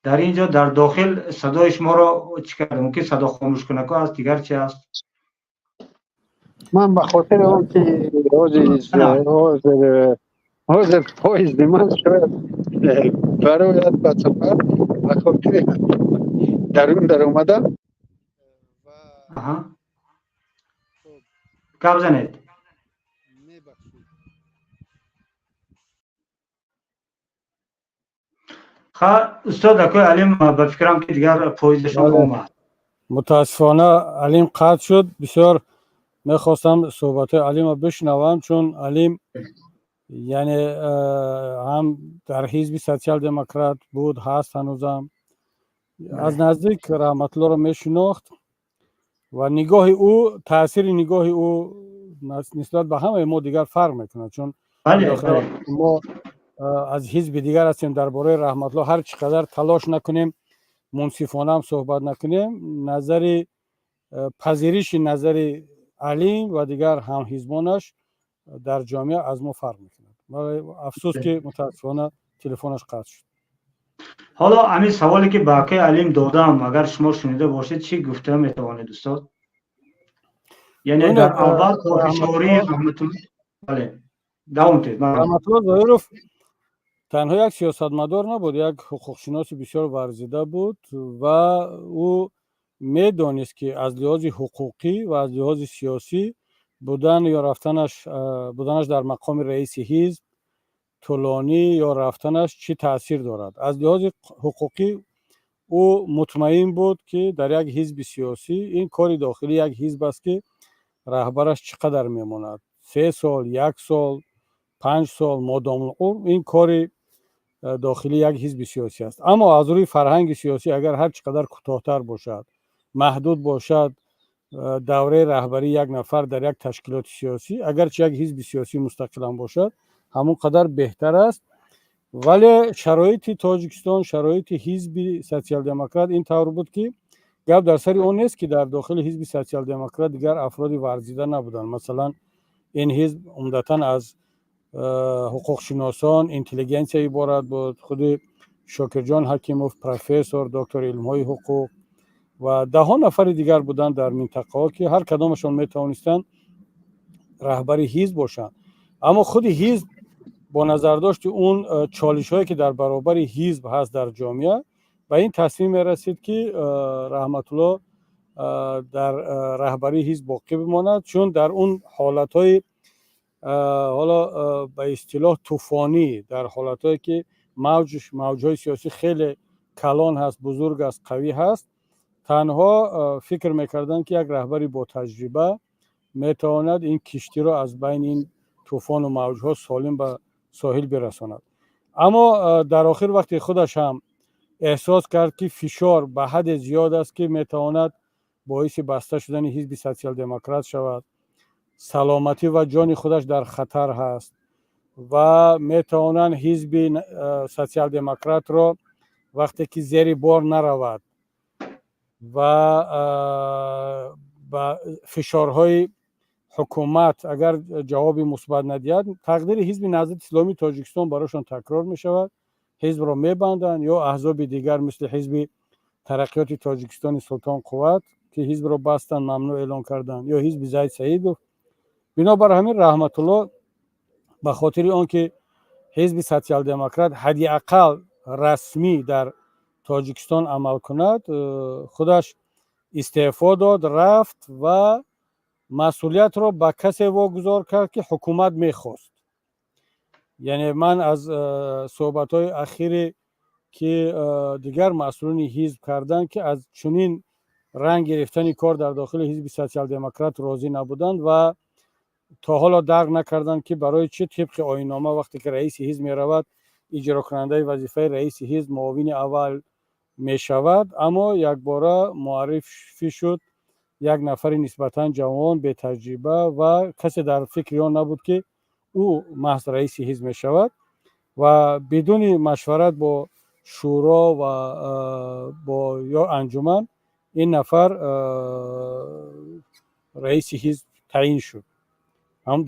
Speaker 1: Дар ин ҷо, дар дохил садои шуморо чӣ карда? Мумкин садо хомӯшкунако аст, дигар чи аст?
Speaker 3: Ман ба хотири он ки ҳозир поезди ман шояд барояд ба сафар, ба хотири дарун даромадам.
Speaker 1: Гап занед. Ха, устод акои Алим, ба фикрам, ки дигар поездашон омад.
Speaker 2: Мутаассифона, Алим қатъ шуд. Бисёр мехостам суҳбатҳои Алимро бишнавам, чун Алим яъне ҳам дар Ҳизби Социал Демократ буд, ҳаст ҳанӯзам, аз наздик Раҳматуллоро мешинохт ва нигоҳи ӯ, таъсири нигоҳи ӯ нисбат ба ҳамаи мо дигар фарқ мекунад, чун мо аз ҳизби дигар ҳастем. Дар бораи Раҳматулло ҳар чӣ қадар талош накунем, мунсифонаам суҳбат накунем, назари пазириши назари Алим ва дигар ҳамҳизбонаш дар ҷомеа аз мо фарқ мекунад. Афсӯс, ки мутаассифона телефонаш қатъ шуд.
Speaker 1: Ҳоло ҳамин саволе ки ба акаи Алим додам, агар шумо шунида бошед, чӣ гуфта метавонед, устод? Яъне дар аввал кофишории Раҳматулло, бале. Давом диҳед.
Speaker 2: Раҳматулло Зоиров танҳо як сиёсатмадор набуд, як ҳуқуқшиноси бисёр варзида буд ва ӯ медонист, ки аз лиҳози ҳуқуқӣ ва аз лиҳози сиёсӣ будан ё рафтанаш, буданаш дар мақоми раиси ҳизб тӯлонӣ ё рафтанаш чӣ таъсир дорад. Аз лиҳози ҳуқуқӣ ӯ мутмаин буд, ки дар як ҳизби сиёсӣ ин кори дохилии як ҳизб аст, ки раҳбараш чӣ қадар мемонад: 3 сол, як сол, 5 сол, модомулумр, ин кори дохилии як ҳизби сиёсӣ аст. Аммо аз рӯи фарҳанги сиёсӣ агар ҳар чӣ қадар кӯтоҳтар бошад, маҳдуд бошад давраи раҳбарии як нафар дар як ташкилоти сиёсӣ, агарчи як ҳизби сиёсӣ мустақилам бошад, ҳамон қадар беҳтар аст. Вале шароити Тоҷикистон, шароити ҳизби Социал-демократ ин тавр буд, ки гап дар сари он нест, ки дар дохили ҳизби Социал-демократ дигар афроди варзида набуданд. Масалан, ин ҳизб умдатан аз ҳуқуқшиносон, интеллигенсия иборат буд. Худи Шокирҷон Ҳакимов, профессор, доктори илмҳои ҳуқуқ ва даҳҳо нафари дигар буданд дар минтақаҳо, ки ҳар кадомашон метавонистанд раҳбари ҳизб бошанд. Аммо худи ҳизб бо назардошти он чолишҳое, ки дар баробари ҳизб ҳаст дар ҷомеа, ба ин тасмим мерасид, ки Раҳматулло дар раҳбарии ҳизб боқӣ бимонад, чун дар он ҳолатҳои ҳоло ба истилоҳ тӯфонӣ, дар ҳолатҳое, ки мавҷҳои сиёсӣ хеле калон ҳаст, бузург аст, қавӣ ҳаст, танҳо фикр мекарданд, ки як раҳбари ботаҷриба метавонад ин киштиро аз байни ин тӯфону мавҷҳо солим ба соҳил бирасонад. Аммо дар охир вақте худаш ҳам эҳсос кард, ки фишор ба ҳадде зиёд аст, ки метавонад боиси баста шудани ҳизби Социал-демократ шавад, саломатӣ ва ҷони худаш дар хатар ҳаст ва метавонанд ҳизби Социал-демократро вақте ки зери бор наравад ва ба фишорҳои ҳукумат агар ҷавоби мусбат надиҳад, тақдири ҳизби Наҳзати Исломии Тоҷикистон барошон такрор мешавад, ҳизбро мебанданд, ё аҳзоби дигар, мисли ҳизби Тараққиёти Тоҷикистони Султон Қувват, ки ҳизбро бастанд, мамнӯъ эълон карданд, ё ҳизби Зайд Саидов. Бинобар ҳамин Раҳматулло ба хотири он ки ҳизби Социал-демократ ҳадди ақал расмӣ дар Тоҷикистон амал кунад, худаш истеъфо дод, рафт ва масъулиятро ба касе вогузор кард, ки ҳукумат мехост. Яъне ман аз суҳбатҳои ахире, ки дигар масъулони ҳизб карданд, ки аз чунин ранг гирифтани кор дар дохили ҳизби Социал-демократ розӣ набуданд ва то ҳоло дарк накарданд, ки барои чӣ тибқи оиннома вақте ки раиси ҳизб меравад, иҷрокунандаи вазифаи раиси ҳизб муовини аввал мешавад. Аммо якбора муаррифӣ шуд як нафари нисбатан ҷавон, бетаҷриба ва касе дар фикри он набуд, ки ӯ маҳз раиси ҳизб мешавад ва бидуни машварат бо шӯро ва бо ё анҷуман ин нафар раиси ҳизб таъин шуд,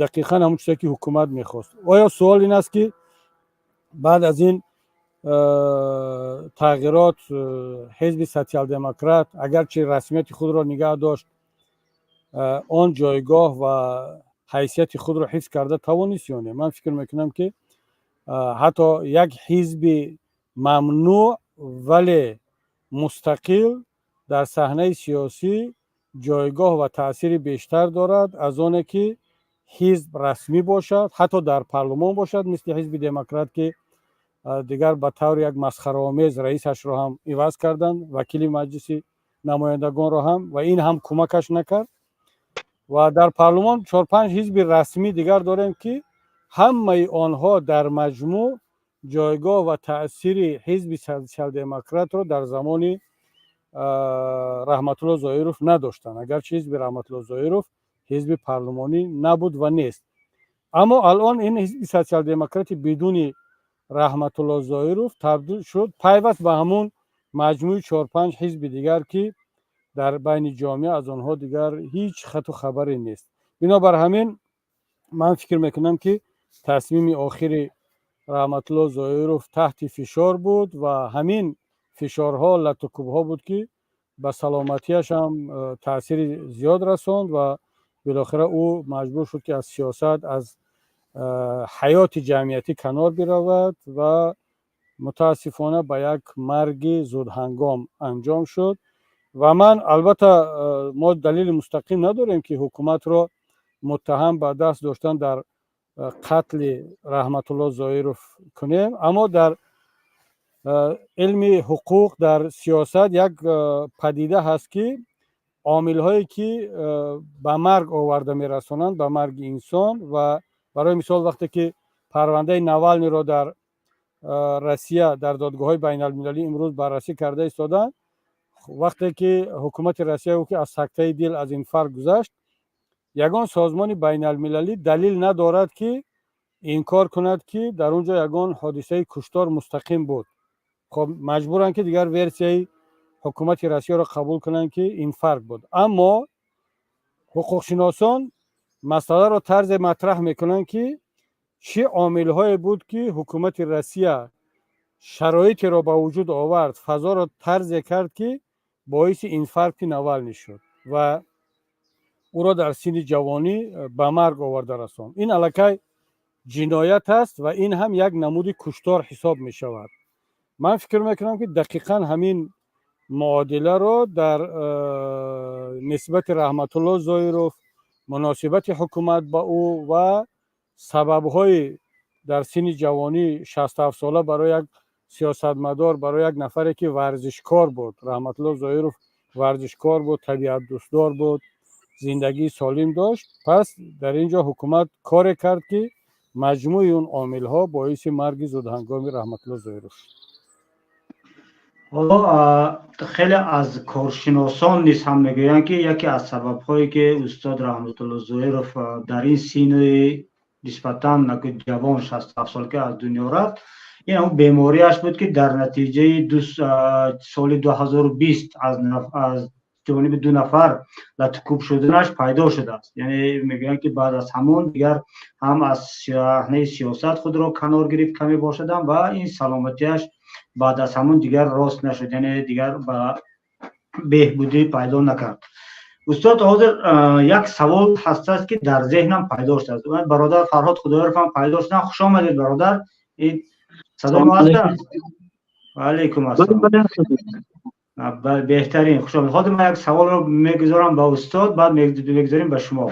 Speaker 2: дақиқан ҳамон чизе, ки ҳукумат мехост. Оё суол ин аст, ки баъд аз ин тағйирот ҳизби Социал-демократ, агарчи расмияти худро нигаҳ дошт, он ҷойгоҳ ва ҳайсияти худро ҳифз карда тавонист ё не? Ман фикр мекунам, ки ҳатто як ҳизби мамнӯъ, вале мустақил дар саҳнаи сиёсӣ ҷойгоҳ ва таъсири бештар дорад аз оне, ки ҳизб расмӣ бошад, ҳатто дар парлумон бошад, мисли ҳизби Демократ, ки дигар ба таври як масхараомез раисашро ҳам иваз карданд, вакили Маҷлиси намояндагонро ҳам, ва ин ҳам кӯмакаш накард. Ва дар парлумон чор-панҷ ҳизби расмӣ дигар дорем, ки ҳамаи онҳо дар маҷмӯъ ҷойгоҳ ва таъсири ҳизби Социал-демократро дар замони Раҳматулло Зоиров надоштанд, агарчи ҳизби Раҳматулло Зоиров ҳизби парлумонӣ набуд ва нест. Аммо алон ин ҳизби Социал-демократи бидуни Раҳматулло Зоиров табдил шуд, пайваст ба ҳамун маҷмӯи чор-панҷ ҳизби дигар, ки дар байни ҷомеа аз онҳо дигар ҳеҷ хату хабаре нест. Бинобар ҳамин ман фикр мекунам, ки тасмими охири Раҳматулло Зоиров таҳти фишор буд ва ҳамин фишорҳо, латукӯбҳо буд, ки ба саломатиаш ҳам таъсири зиёд расонд ва билохира ӯ маҷбур шуд, ки аз сиёсат, аз Ҳаёти ҷамъиятӣ канор биравад ва мутаассифона ба як марги зудҳангом анҷом шуд. Ва ман албатта, мо далели мустақим надорем, ки ҳукуматро муттаҳам ба даст доштан дар қатли Раҳматулло Зоиров кунем, аммо дар илми ҳуқуқ, дар сиёсат як падида ҳаст, ки омилҳое ки ба марг оварда мерасонанд, ба марги инсон. Ва барои мисол, вақте ки парвандаи Навалниро дар Россия дар додгоҳҳои байналмилалӣ имрӯз баррасӣ карда истоданд, вақте ки ҳукумати Россия гуфт, ки аз сактаи дил, аз инфаркт гузашт, ягон созмони байналмилалӣ далил надорад, ки инкор кунад, ки дар он ҷо ягон ҳодисаи куштор мустақим буд. Хоб, маҷбуранд, ки дигар версияи ҳукумати Россияро қабул кунанд, ки инфаркт буд. Аммо ҳуқуқшиносон масъаларо тарзе матраҳ мекунанд, ки чӣ омилҳое буд, ки ҳукумати Россия шароитеро ба вуҷуд овард, фазоро тарзе кард, ки боиси инфаркти Навални шуд ва ӯро дар синни ҷавонӣ ба марг оварда расонд. Ин аллакай ҷиноят аст ва ин ҳам як намуди куштор ҳисоб мешавад. Ман фикр мекунам, ки дақиқан ҳамин муодиларо дар нисбати Раҳматулло Зоиров, муносибати ҳукумат ба ӯ ва сабабҳои дар синни ҷавонӣ, 67 сола, барои як сиёсатмадор, барои як нафаре ки варзишкор буд, Раҳматулло Зоиров варзишкор буд, табиатдӯстдор буд, зиндагии солим дошт, пас дар ин ҷо ҳукумат коре кард, ки маҷмӯи он омилҳо боиси марги зудҳангоми Раҳматулло Зоиров шуд.
Speaker 1: Ҳоло хеле аз коршиносон низ ҳам мегӯянд, ки яке аз сабабҳое ки устод Раҳматулло Зоиров дар ин синни нисбатан ҷавон, 67 сол, ки аз дунё рафт, ин ҳамн бемориаш буд, ки дар натиҷаи соли 2020 аз ҷониби ду нафар латукӯб шуданаш пайдо шудааст. Яъне мегӯянд, ки баъд аз ҳамон дигар ҳам аз саҳнаи сиёсат худро канор гирифт каме бошадам ва ин саломатиаш баъд аз ҳамон дигар рост нашуд, яъне дигар ба беҳбудӣ пайдо накард. Устод, ҳозир як савол ҳастааст, ки дар зеҳнам пайдо шудааст. Бародар Фарҳод Худоёров ҳам пайдо шудан. Хуш омадед, бародар. Садои мо ҳаста? Ваалайкум ассалом, беҳтарин, хуш омадед. Ҳозир ман як саволро мегузорам ба устод, баъд мегузорем ба шумо.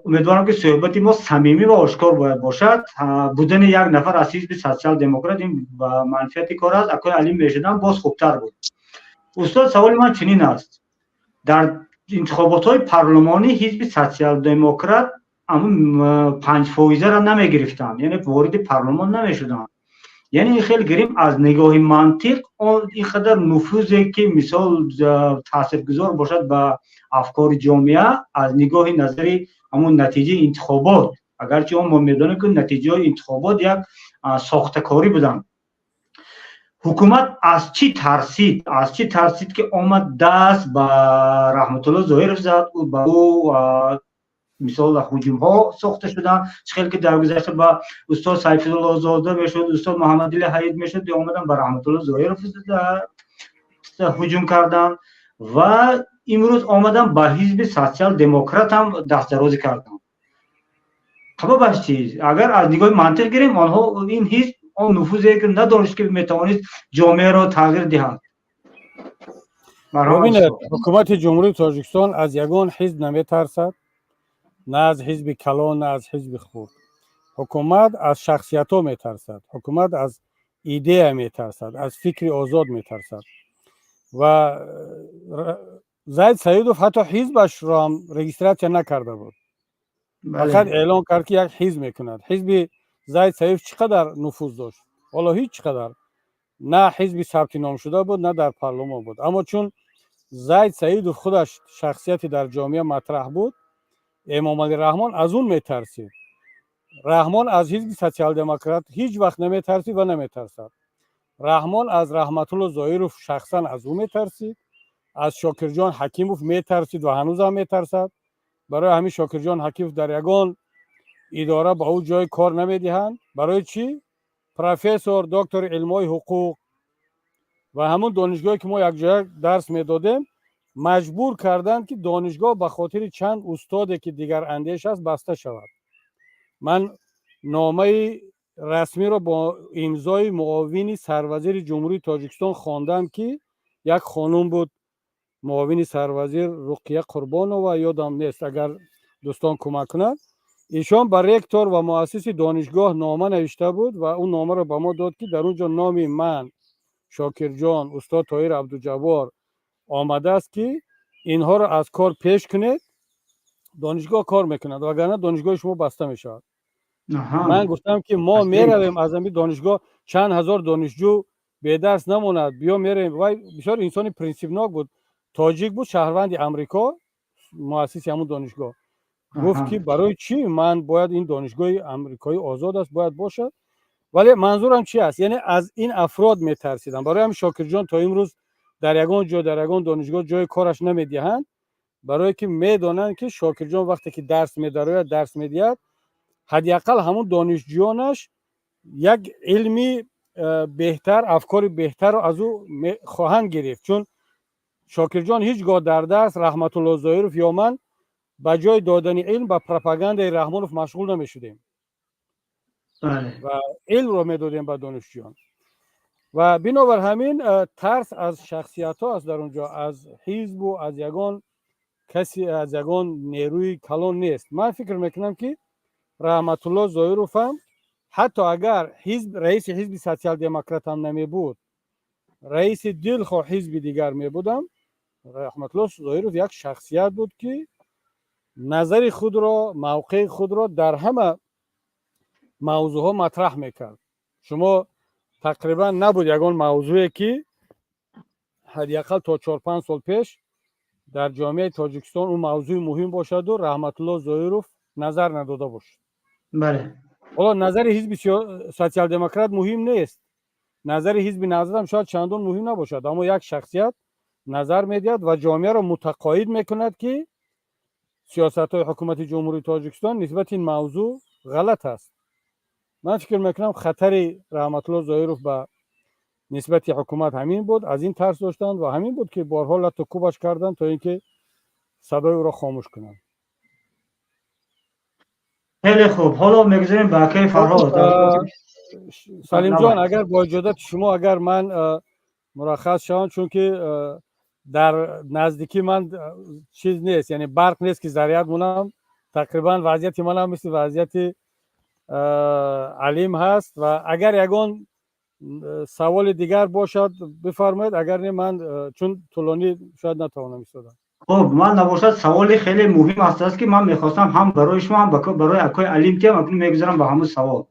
Speaker 1: Умедворам, ки суҳбати мо самимӣ ва ошкор бояд бошад. Будани як нафар аз ҳизби Социал-демократ ин ба манфиати кор аст. Акои Алим мешудам, боз хубтар буд. Устод, саволи ман чунин аст: дар интихоботҳои парлумонӣ ҳизби Социал-демократ 5 фоизаро намегирифтанд, яъне вориди парлумон намешуданд. Яъне ин хел гирим, аз нигоҳи мантиқ, ин қадар нуфузе ки мисол таъсиргузор бошад ба афкори ҷомеа, аз нигоҳи назари ҳамун натиҷаи интихобот, агарчи он мо медонем, ки натиҷаҳои интихобот як сохтакорӣ буданд, ҳукумат аз чӣ тарсид, аз чӣ тарсид, ки омад даст ба Раҳматулло Зоҳиров зад, ба ӯ мисол ҳуҷумҳо сохта шуданд, чӣ хел ки дар гузашта ба устод Сайфуллозода мешуд, устод Муҳаммадали Ҳаид мешуд, омадан ба Раҳматулло Зоҳиров ҳуҷум карданд ва имрӯз омадан ба ҳизби Социал-демократ ҳам дастдарозӣ карданд. Сабабаш чист? Агар аз нигоҳи мантиқ гирем, онҳо ин ҳизб он нуфузе ки надошт, ки метавонист ҷомеаро тағйир диҳад.
Speaker 2: Бубинед, ҳукумати Ҷумҳурии Тоҷикистон аз ягон ҳизб наметарсад, на аз ҳизби калон, на аз ҳизби хурд. Ҳукумат аз шахсиятҳо метарсад, ҳукумат аз идея метарсад, аз фикри озод метарсад. Ва Зайд Саидов ҳатто ҳизбашро ҳам регистрация накарда буд, фақат эълон кард, ки як ҳизб мекунад. Ҳизби Зайд Саидов чӣ қадар нуфуз дошт? Ҳоло ҳеҷ қадар на ҳизби сабти ном шуда буд, на дар парлумон буд. Аммо чун Зайд Саидов худаш шахсияте дар ҷомеа матраҳ буд, Эмомалӣ Раҳмон аз он метарсид. Раҳмон аз ҳизби Социал-демократ ҳеҷ вақт наметарсид ва наметарсад. Раҳмон аз Раҳматулло Зоиров шахсан аз ӯ метарсид, аз Шокирҷон Ҳакимов метарсид ва ҳанӯзам метарсад. Барои ҳамин Шокирҷон Ҳакимов дар ягон идора ба ӯ ҷои кор намедиҳанд. Барои чӣ? Профессор, доктори илмҳои ҳуқуқ ва ҳамун донишгоҳе ки мо якҷоя дарс медодем, маҷбур карданд, ки донишгоҳ ба хотири чанд устоде, ки дигарандеш аст, баста шавад. Ман номаи расмиро бо имзои муовини сарвазири Ҷумҳурии Тоҷикистон хондам, ки як хонум буд, муовини сарвазир Руқия Қурбонова, ёдам нест, агар дӯстон кӯмак кунанд. Ишон ба ректор ва муассиси донишгоҳ нома навишта буд ва он номаро ба мо дод, ки дар он ҷо номи ман, Шокирҷон, устод Тоҳир Абдуҷаббор омадааст, ки инҳоро аз кор пеш кунед, донишгоҳ кор мекунад, вагарна донишгоҳи шумо баста мешавад. Ман гуфтам, ки мо меравем аз ҳамин донишгоҳ, чанд ҳазор донишҷӯ бедарс намонад, биё меравем. Вай бисёр инсони принсипнок буд, тоҷик буд, шаҳрванди Амрико, муассиси ҳамун донишгоҳ. Гуфт, ки барои чӣ ман бояд, ин донишгоҳи амрикоӣ озод аст, бояд бошад. Вале манзурам чи аст? Яъне аз ин афрод метарсидам. Барои ҳамин Шокирҷон то имрӯз дар ягон ҷо, дар ягон донишгоҳ ҷои кораш намедиҳанд, барое ки медонанд, ки Шокирҷон вақте ки дарс медарояд, дарс медиҳад, ҳадди ақал ҳамун донишҷӯёнаш як илми беҳтар, афкори беҳтарро аз ӯ хоҳанд гирифт, чун Шокирҷон ҳеҷ гоҳ дар дарс, Раҳматулло Зоиров ё ман ба ҷои додани илм ба пропагандаи Раҳмонов машғул намешудем ва илмро медодем ба донишҷӯён. Ва бинобар ҳамин тарс аз шахсиятҳо аст дар он ҷо, аз ҳизбу аз ягон каси, аз ягон нерӯи калон нест. Ман фикр мекунам, ки Раҳматулло Зоиров ҳам ҳатто агар ҳизб, раиси ҳизби Социал-демократ ҳам намебуд, раиси дилхоҳ ҳизби дигар мебудам, Раҳматулло Зоиров як шахсият буд, ки назари худро, мавқеи худро дар ҳама мавзӯъҳо матраҳ мекард. Шумо тақрибан набуд ягон мавзӯе, ки ҳадди ақал то 4-5 сол пеш дар ҷомеаи Тоҷикистон он мавзӯи муҳим бошаду Раҳматулло Зоиров назар надода бошад. Ҳоло назари ҳизби Социал-демократ муҳим нест, назари ҳизби Наҳзатам шояд чандон муҳим набошад, аммо як шахсият назар медиҳад ва ҷомеаро мутақоид мекунад, ки сиёсатҳои ҳукумати Ҷумҳурии Тоҷикистон нисбати ин мавзӯъ ғалат аст. Ман фикр мекунам, хатари Раҳматулло Зоиров ба нисбати ҳукумат ҳамин буд, аз ин тарс доштанд ва ҳамин буд, ки борҳо лату кӯбаш карданд, то ин ки садои ӯро хомӯш кунанд.
Speaker 1: Хеле хуб, ҳоло мегузарем ба акаи Фарҳод.
Speaker 2: Салимҷон, агар бо иҷозати шумо, агар ман мураххас шавам, чунки дар наздикӣ ман чиз нест, яъне барқ нест, ки заряд монам. Тақрибан вазъияти манам мисли вазъияти Алим ҳаст. Ва агар ягон саволи дигар бошад, бифармоед, агар не, ман чун тӯлонӣ шояд натавонам истодам.
Speaker 1: Хуб, ман набошад, саволи хеле муҳим аст, ки ман мехостам ҳам барои шумо, ҳам барои акои Алим тиям. Акнун мегузарам ба ҳамун савол.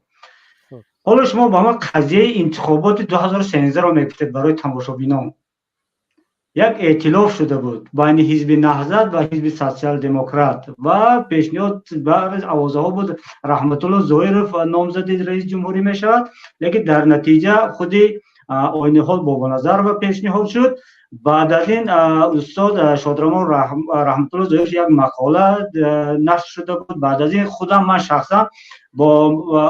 Speaker 1: Ҳоло шумо ба мо қазияи интихоботи 2013-ро мегуфтед барои тамошобинон. Як эътилоф шуда буд байни ҳизби Наҳзат ва ҳизби Социал-демократ ва пешниҳод, баъзе овозаҳо буд, Раҳматулло Зоиров номзади раиси ҷумҳурӣ мешавад, лекин дар натиҷа худи Ойниҳол Бобоназарова пешниҳод шуд. Баъд аз ин устод шодравон Раҳматулло Зоиров як мақола нашр шуда буд. Баъд аз ин худам ман шахсан бо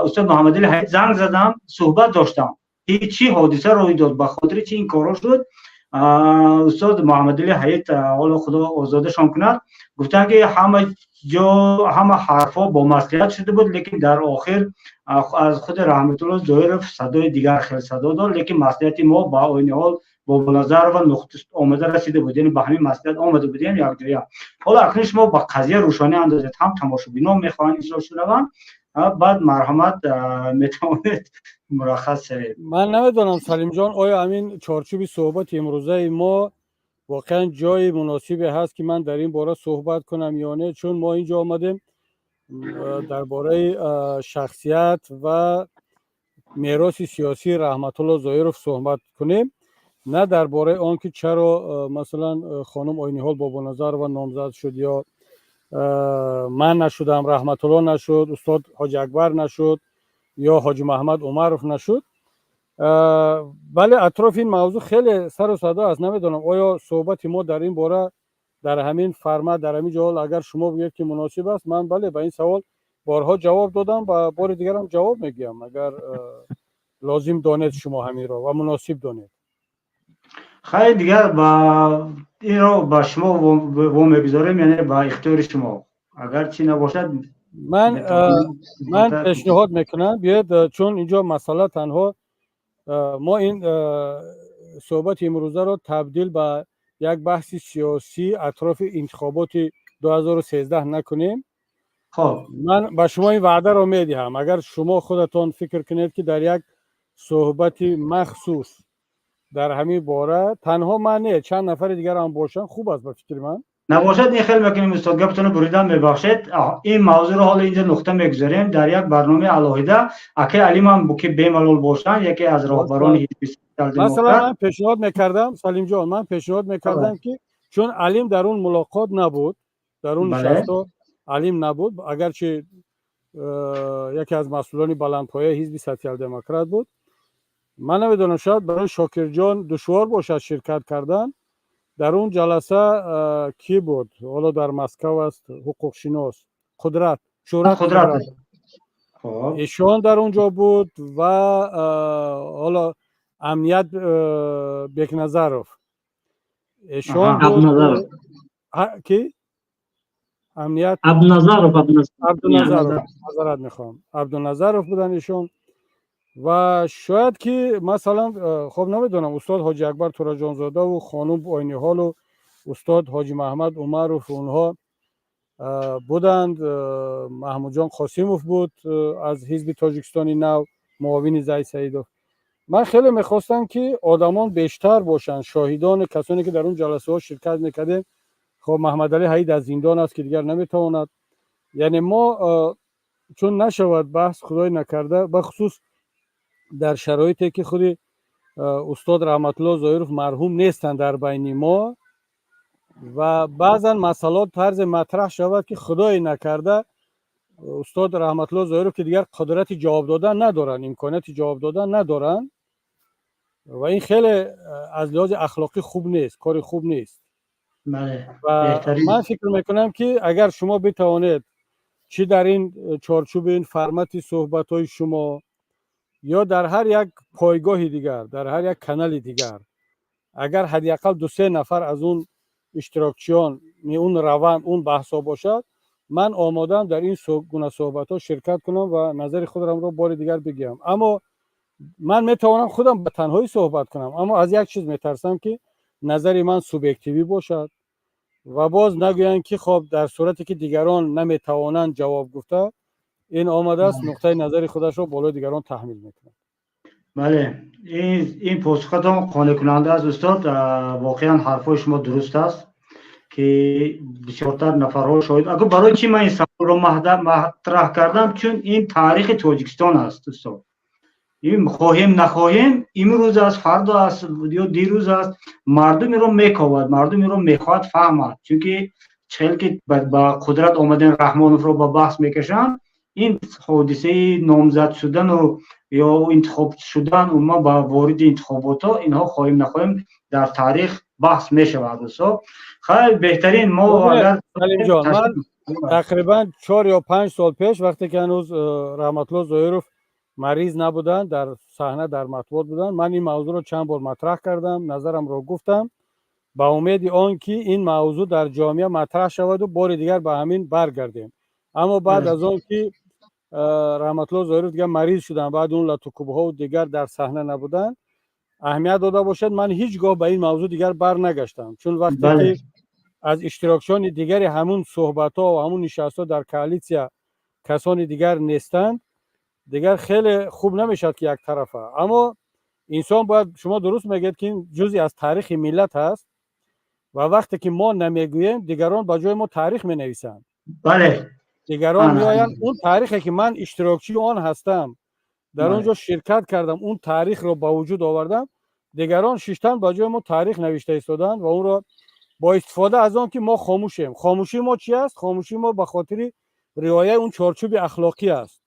Speaker 1: устод Муҳаммадали Ҳаид занг задам, суҳбат доштам, ки чӣ ҳодиса рӯй дод, ба хотири чӣ ин корҳо шуд. Устод Муҳаммадали Ҳаид, ҳоло Худо озодашон кунад, гуфтанд, ки ҳама ҷо, ҳама ҳарфҳо бо маслиҳат шуда буд, лекин дар охир аз худи Раҳматулло Зоиров садои дигар хел садо дод, лекин маслиҳати мо ба Ойниҳол Бобоназарова омада расида буд, яъне ба ҳамин маслиҳат омада будем якҷоя. Ҳоло акнун шумо ба қазия рӯшонӣ андозед, ҳам тамошобинон мехоҳанд инро шунаванд, баъд марҳамат, метавонед мураххас шавед.
Speaker 2: Ман намедонам, Салимҷон, оё ҳамин чорчӯби суҳбати имрӯзаи мо воқеан ҷои муносибе ҳаст, ки ман дар ин бора суҳбат кунам ё не, чун мо инҷо омадем дар бораи шахсият ва мероси сиёсии Раҳматулло Зоиров суҳбат кунем, на дар бораи он ки чаро, масалан, хонум Ойниҳол Бобоназарова номзад шуд ё ман нашудам, Раҳматулло нашуд, устод Ҳоҷи Акбар нашуд ё Ҳоҷи Маҳмад Умаров нашуд. Вале атрофи ин мавзӯъ хеле сару садо аст. Намедонам, оё суҳбати мо дар ин бора дар ҳамин формат, дар ҳамин ҷо, агар шумо бигӯед, ки муносиб аст, ман бале, ба ин савол борҳо ҷавоб додам ва бори дигарам ҷавоб мегӯям, агар лозим донед шумо ҳаминро ва муносиб донед.
Speaker 1: Хайр, дигар ба инро ба шумо во мегузорем, яъне ба ихтиёри шумо, агар чӣ набошад.
Speaker 2: Ман пешниҳод мекунам, биёед, чун инҷо масъала танҳо мо ин суҳбати имрӯзаро табдил ба як баҳси сиёсӣ атрофи интихоботи 2013 накунем. Ман ба шумо ин ваъдаро медиҳам, агар шумо худатон фикр кунед, ки дар як суҳбати махсус дар ҳамин бора танҳо ман не, чанд нафари дигар ҳам бошанд, хуб аст, ба фикри ман.
Speaker 1: Набошад, ин хел мекунем, устод, гапатонро буридам, мебахшед. Ин мавзӯъро ҳоло инҷо нуқта мегузорем, дар як барномаи алоҳида акай Алимам ки бемалол бошанд, яке аз роҳбарони ҳизби.
Speaker 2: Масалан, ман пешниҳод мекардам, Салимҷон, ман пешниҳод мекардам, ки чун Алим дар он мулоқот набуд, дар он нишастҳо Алим набуд, агарчи яке аз масъулони баландпояи ҳизби Социал-демократ буд, ман намедонам, шояд барои Шокирҷон душвор бошад ширкат кардан дар он ҷаласа. Кӣ буд, ҳоло дар Москав аст, ҳуқуқшинос, Қудрат, Шӯҳрат, ишон дар он ҷо буд ва ҳоло Амният Бекназаров ишон. Ки Амният?
Speaker 4: Абдуназаров.
Speaker 2: Абдуназаров, маъзарат мехоҳам, Абдуназаров буданд ишон. Ва шояд ки, масалан, хоб, намедонам, устод Ҳоҷи Акбар Тураҷонзодаву хонум Ойниҳолу устод Ҳоҷи Маҳмад Умаров, онҳо буданд, Маҳмудҷон Қосимов буд аз ҳизби Тоҷикистони Нав, муовини Зайд Саидов. Ман хеле мехостам, ки одамон бештар бошанд, шоҳидони касоне ки дар он ҷаласаҳо ширкат мекардем. Хоб, Маҳмадалӣ Ҳаид аз зиндон аст, ки дигар наметавонад. Яъне мо чун нашавад баҳс, худой накарда, бахусус дар шароите ки худи устод Раҳматулло Зоиров марҳум нестанд дар байни мо ва баъзан масъалаот тарзе матраҳ шавад, ки худое накарда устод Раҳматулло Зоиров, ки дигар қудрати ҷавоб додан надоранд, имконияти ҷавоб додан надоранд, ва ин хеле аз лиҳози ахлоқӣ хуб нест, кори хуб нест. Ва ман фикр мекунам, ки агар шумо битавонед, чӣ дар ин чорчӯби ин формати суҳбатҳои шумо ё дар ҳар як пойгоҳи дигар, дар ҳар як канали дигар, агар ҳадди ақал ду-се нафар аз он иштирокчиён он раванд, он баҳсҳо бошад, ман омодаам дар ин гуна суҳбатҳо ширкат кунам ва назари худамро бори дигар бигӯям. Аммо ман метавонам худам ба танҳоӣ суҳбат кунам, аммо аз як чиз метарсам, ки назари ман субъективӣ бошад ва боз нагӯянд, ки хоб, дар сурате ки дигарон наметавонанд ҷавоб гуфта, ин омадааст, нуқтаи назари худашро болои дигарон таҳмил мекунад.
Speaker 1: Бале, ин посухатон қонеъкунанда аст, устод. Воқеан, ҳарфҳои шумо дуруст аст, ки бисёртар нафарҳо шоҳид. Аку барои чӣ ман ин саволро матраҳ кардам? Чун ин таърихи Тоҷикистон аст, устод. Ин хоҳем нахоҳем, имрӯз аст, фардо аст ё дирӯз аст, мардум инро мековад, мардум инро мехоҳад фаҳмад. Чунки хел ки ба қудрат омадани Раҳмоновро ба баҳс мекашанд, ин ҳодисаи номзад шудану ё интихоб шудан, умуман ба вориди интихоботҳо, инҳо хоҳем нахоҳем дар таърих баҳс мешавад, устод. Хайр, беҳтарин, мо агар
Speaker 2: Ман тақрибан 4 ё 5 сол пеш, вақте ки ҳанӯз Раҳматулло Зоиров мариз набуданд, дар саҳна, дар матбуот буданд, ман ин мавзӯъро чанд бор матраҳ кардам, назарамро гуфтам, ба умеди он ки ин мавзӯъ дар ҷомеа матраҳ шаваду бори дигар ба ҳамин баргардем. Аммо баъд аз он ки Раҳматулло Зоиров дигар мариз шуданд, баъд он латукӯбҳову дигар дар саҳна набуданд, аҳамият дода бошад, ман ҳеҷ гоҳ ба ин мавзӯъ дигар барнагаштам, чун вақте ки аз иштирокчиёни дигари ҳамун суҳбатҳо ва ҳамун нишастҳо дар коалитсия касони дигар нестанд, дигар хеле хуб намешавад, ки яктарафа. Аммо инсон бояд, шумо дуруст мегӯед, ки ин ҷузъе аз таърихи миллат аст ва вақте ки мо намегӯем, дигарон ба ҷои мо таърих менависанд. Дигарон меоянд, он таърихе ки ман иштирокчии он ҳастам, дар он ҷо ширкат кардам, он таърихро ба вуҷуд овардам, дигарон шиштан ба ҷои мо таърих навишта истоданд ва онро бо истифода аз он ки мо хомӯшем. Хомӯшии мо чи аст? Хомӯшии мо ба хотири риояи он чорчӯби ахлоқӣ аст,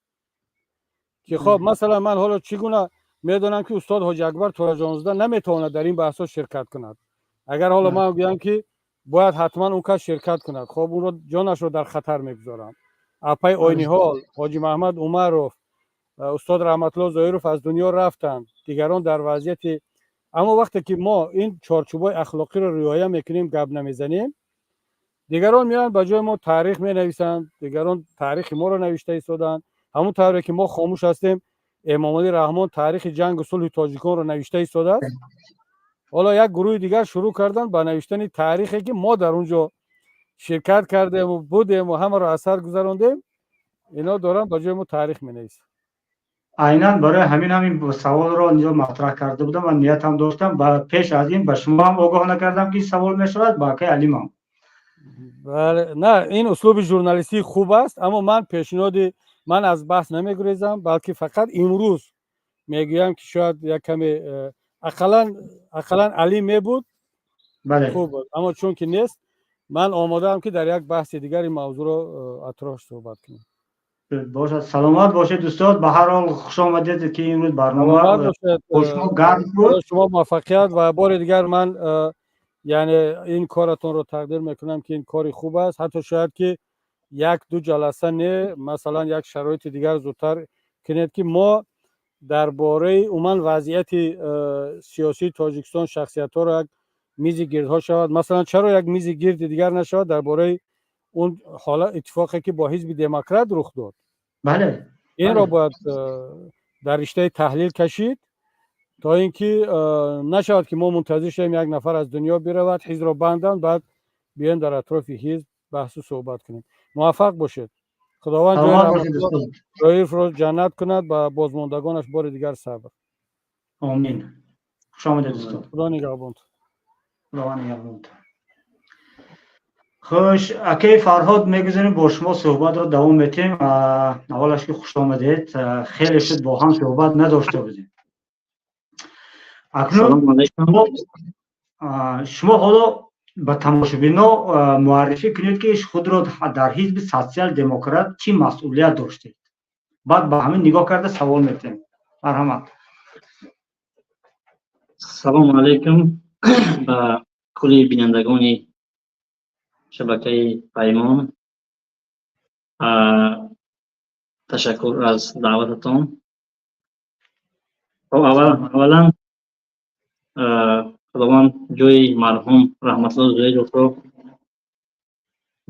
Speaker 2: ки хоб, масалан, ман ҳоло чӣ гуна медонам, ки устод Ҳоҷи Акбар Тораҷонзода наметавонад дар ин баҳсҳо ширкат кунад? Агар ҳоло ман гӯям, ки бояд ҳатман он кас ширкат кунад, хоб, онро ҷонашро дар хатар мегузорам. Апаи Ойниҳол, Ҳоҷи Маҳмад Умаров, устод Раҳматулло Зоиров аз дунё рафтанд, дигарон дар вазъияти. Аммо вақте ки мо ин чорчӯбҳои ахлоқиро риоя мекунем, гап намезанем. Дигарон меоянд, ба ҷои мо таърих менависанд, дигарон таърихи моро навишта истодаанд. Ҳамон тавре ки мо хомӯш ҳастем, Эмомалӣ Раҳмон таърихи ҷангу сулҳи тоҷиконро навишта истодааст. Ҳоло як гурӯҳи дигар шурӯъ карданд ба навиштани таърихе, ки мо дар он ҷо ширкат кардему будему, ҳамаро аз сар гузарондем. Ино доранд ба ҷои мо таърих менависанд.
Speaker 1: Айнан барои ҳамин ҳамин саволро инҷо матраҳ карда будам ва ниятам доштам. Ба пеш аз ин ба шумо ҳам огоҳ накардам, ки савол мешавад, ба акаи Алимам.
Speaker 2: Бале, на, ин услуби журналистӣ хуб аст, аммо ман пешниҳоди ман аз баҳс намегурезам, балки фақат имрӯз мегӯям, ки шояд як каме ақаллан Алим мебуд, хуб буд, аммо чун ки нест, ман омодаам, ки дар як баҳси дигар ин мавзӯъро атроф суҳбат кунем.
Speaker 1: Бошад, саломат бошед, устод. Ба ҳар ҳол, хуш омадед, ки имрӯз барнома бо шумо гарм буд.
Speaker 2: Шумо муваффақият ва бори дигар ман яъне ин коратонро тақдир мекунам, ки ин кори хуб аст. Ҳатто шояд ки як ду ҷаласа не, масалан, як шароити дигар зудтар кунед, ки мо дар бораи умуман вазъияти сиёсии Тоҷикистон, шахсиятҳоро як мизи гирдҳо шавад. Масалан, чаро як мизи гирди дигар нашавад дар бораи он ҳола иттифоқе, ки бо Ҳизби Демократ рух дод? Инро бояд дар риштаи таҳлил кашид, то ин ки нашавад, ки мо мунтазир шавем, як нафар аз дунё биравад, ҳизбро банданд, баъд биёем дар атрофи ҳизб баҳсу суҳбат кунем. Муваффақ бошед. Худованд ҷои ҷаннат кунад, ба бозмондагонаш бори дигар сабр.
Speaker 1: Омин. Хушомадед, устод.
Speaker 2: Худо нигаҳбонт.
Speaker 1: Худованд нигаҳбонт. Хуш, акаи Фарҳод, мегузарем, бо шумо суҳбатро давом метиҳем. Аввалаш ки хуш омадед, хеле шуд, бо ҳам суҳбат надошта будем. Акнун шумо ҳоло ба тамошобино муаррифӣ кунед, ки худро дар Ҳизби Социал Демократ чӣ масъулият доштед, баъд ба ҳамин нигоҳ карда савол метиҳем. Марҳамат.
Speaker 4: Салому алайкум ба кулли бинандагони шабакаи Паймон. Ташаккур аз даъвататон. Аввалан, Худованд ҷои марҳум Раҳматулло Зоидовро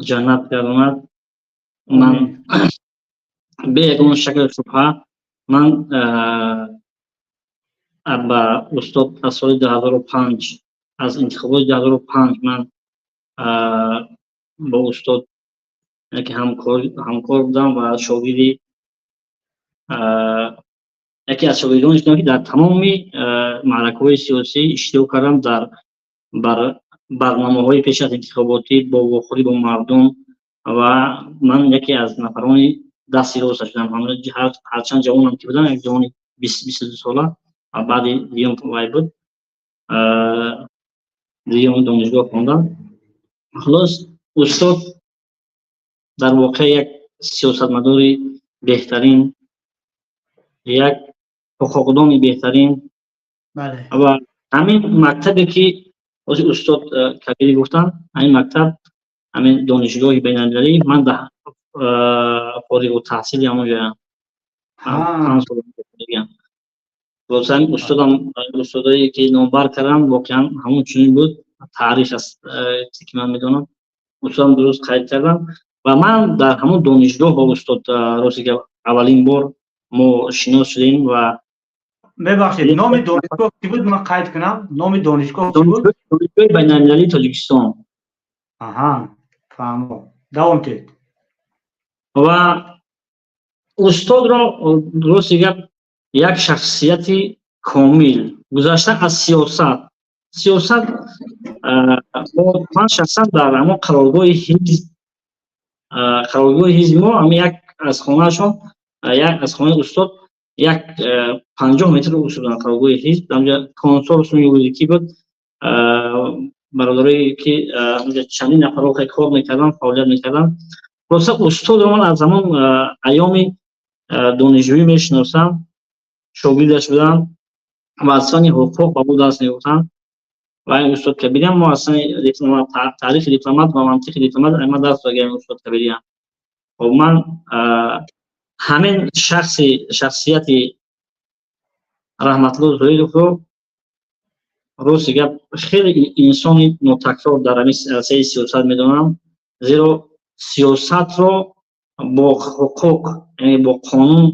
Speaker 4: ҷаннат гардонад. Ман бе ягон шакл шубҳа ман ба устод аз соли 2005, аз интихоботи 2005 ман бо устод яке ҳамкор будам ва шогирди, яке аз шогирдоне шудам, ки дар тамоми маъракаҳои сиёсӣ иштирок кардам, дар барномаҳои пеш аз интихоботӣ, бо вохӯрӣ бо мардум, ва ман яке аз нафарони дасти роста шудам. Ҳарчанд ҷавонам ки будам, як ҷавони 22 сола ва баъди дуюм вай буд, дуюм донишгоҳ хондам. Хулос, устод дар воқеъ як сиёсатмадори беҳтарин, як ҳуқуқдони беҳтарин ва ҳамин мактабе, ки ҳозир устод Кабирӣ гуфтанд, ҳамин мактаб, ҳамин донишгоҳи байналмилалӣ, ман дар фориғутаҳсили ҳамон ҷоям, 5 сол. Хулоса, устодам, устодое ки номбар кардам, воқеан ҳамон чунин буд. Таърих аст, ки ман медонам, устодам дуруст қайд кардам. Ва ман дар ҳамон донишгоҳ бо устод рости гап аввалин бор мо шинос шудем ва
Speaker 1: Мебахшед, номи донишгоҳ чӣ буд? Ман қайд кунам, номи донишгоҳ чӣ буд?
Speaker 4: Донишгоҳи байналмилалии Тоҷикистон.
Speaker 1: Аҳа, фаҳмо, давом диҳед.
Speaker 4: Ва устодро, рости гап, як шахсияти комил, гузашта аз сиёсат, ман шахсан дар ҳамон қароргоҳи ҳизб, қароргоҳи ҳизби мо ҳамин як аз хонаашон, як аз хонаи устод як 50 метр шудан қароргоҳи ҳизб. Ҳамҷа консорсиуми юридикӣ буд, бародарое ки ҳамҷа чандин нафарҳо кор мекарданд, фаъолият мекарданд. Хулоса, устодро ман аз ҳамон айёми донишҷӯӣ мешиносам, шогирдаш будам ва аз фанни ҳуқуқ ба ӯ дарс мегуфтам. Ва ин устод Кабириам мо аз фанни таърихи дипломат ва мантиқи дипломат ма дарс додагиам устод Кабириам. Хоб, ман ҳамин шахси, шахсияти Раҳматулло Зоидовро, рости гап, хеле инсони нотакрор дар ҳамин арсаи сиёсат медонам. Зеро сиёсатро бо ҳуқуқ, яъне бо қонун,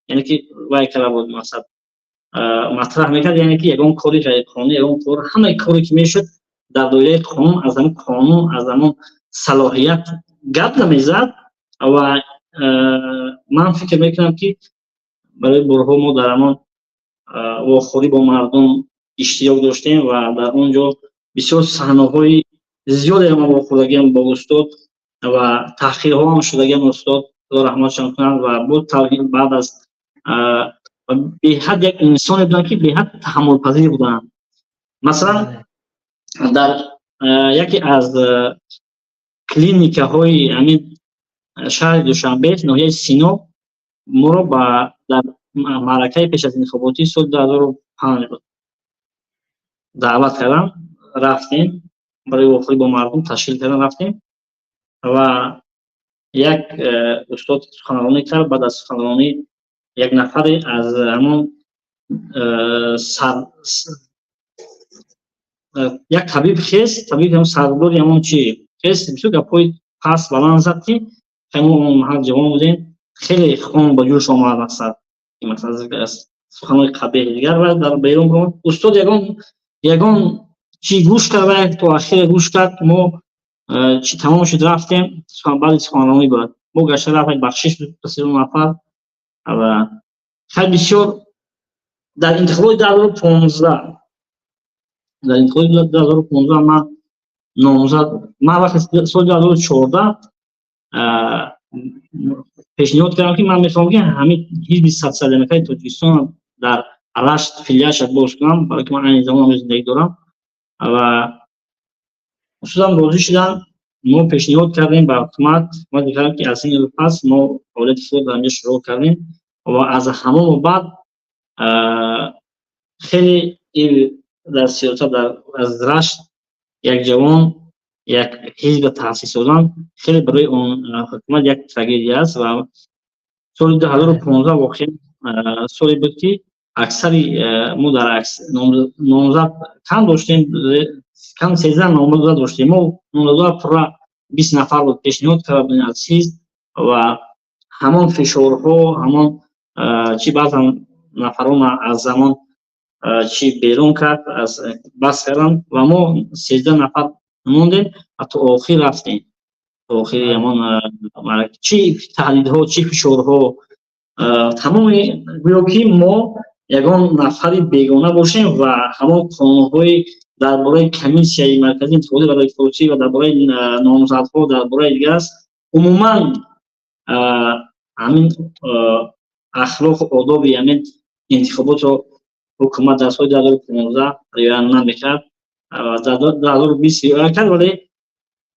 Speaker 4: яъне ки вай карда буд, мақсад матраҳ мекард, яъне ки ягон кори ғайриқонунӣ, ягон кор, ҳамаи коре ки мешуд, дар доираи қонун, аз ҳамон қонун, аз ҳамон салоҳият гап намезад. Ва ман фикр мекунам, ки барои борҳо мо дар ҳамон вохӯрӣ бо мардум иштирок доштем ва дар он ҷо бисёр саҳнаҳои зиёдеро ман вохӯрдагиам бо устод ва таҳқирҳоам шудагиам. Устод, Худо раҳматшон кунад. Ва бо баъд аз беҳад як инсоне буданд, ки беҳад таҳаммулпазир буданд. Масалан, дар яке аз клиникаҳои ҳамин шаҳри Душанбе, ноҳияи Сино, моро ба дар маъракаи пеш аз интихоботии соли 2005 буд, даъват кардам, рафтем, барои вохӯрӣ бо мардум ташкил кардан рафтем. Ва як устод суханронӣ кард. Баъд аз суханронӣ як нафаре аз ҳамон як табиб хест, табиб ҳамон сардори ҳамон чи хест, бисёр гапҳои паст баланд зад, ки мо он маҳал ҷавон будем, хеле хун ба ҷӯш омад. Мақсад, суханҳои қабеҳи дигар ва дар берун баромад. Устод ягон чи гӯш кард ва то ахира гӯш кард. Мо чи тамом шуд, рафтем, баъди суханронӣ буд, мо гашта рафтем, бахшиш пасиду нафар. Ва хеле бисёр дар интихоботи 2015, дар интихоботи 2015 ман номзад, ман вақте соли 2014 пешниҳод кардам, ки ман мехоҳам, ки ҳамин Ҳизби Социал-демократии Тоҷикистон дар Рашт филиалша боз кунам, барои ки ман айни замон ҳам зиндагӣ дорам. Ва устодам розӣ шуданд. Мо пешниҳод кардем ба ҳукумат, ҳукумат гуфтанд, ки аз ин пас мо фаъолияти худро дар инҷо шурӯъ кардем. Ва аз ҳамон баъд хеле дар сиёсат, аз Рашт як ҷавон як ҳизб таъсис додан хеле барои он ҳукумат як трагедия аст. Ва соли 2015 воқеан соле буд, ки аксари мо дар номзад кам доштем, кам 13 номзад доштем. Мо номзадҳо пурра 20 нафар буд, пешниҳод карда будем аз ҳизб. Ва ҳамон фишорҳо, ҳамон чи баъзан нафарон аз замон чи берун кард, аз бас карданд ва мо 13 нафар мондем ва то охир рафтем, то охири ҳамон чи таҳдидҳо, чи фишорҳо, тамоми гӯё ки мо ягон нафари бегона бошем. Ва ҳамон қонунҳои дар бораи Комиссияи марказии интихоботӣ ва электоротӣ ва дар бораи номзадҳо, дар бораи дигар аст, умуман ҳамин ахлоқу одоби ҳамин интихоботро ҳукумат дар соли 2015 риоя намекард. Дар 2020 риоя кард, вале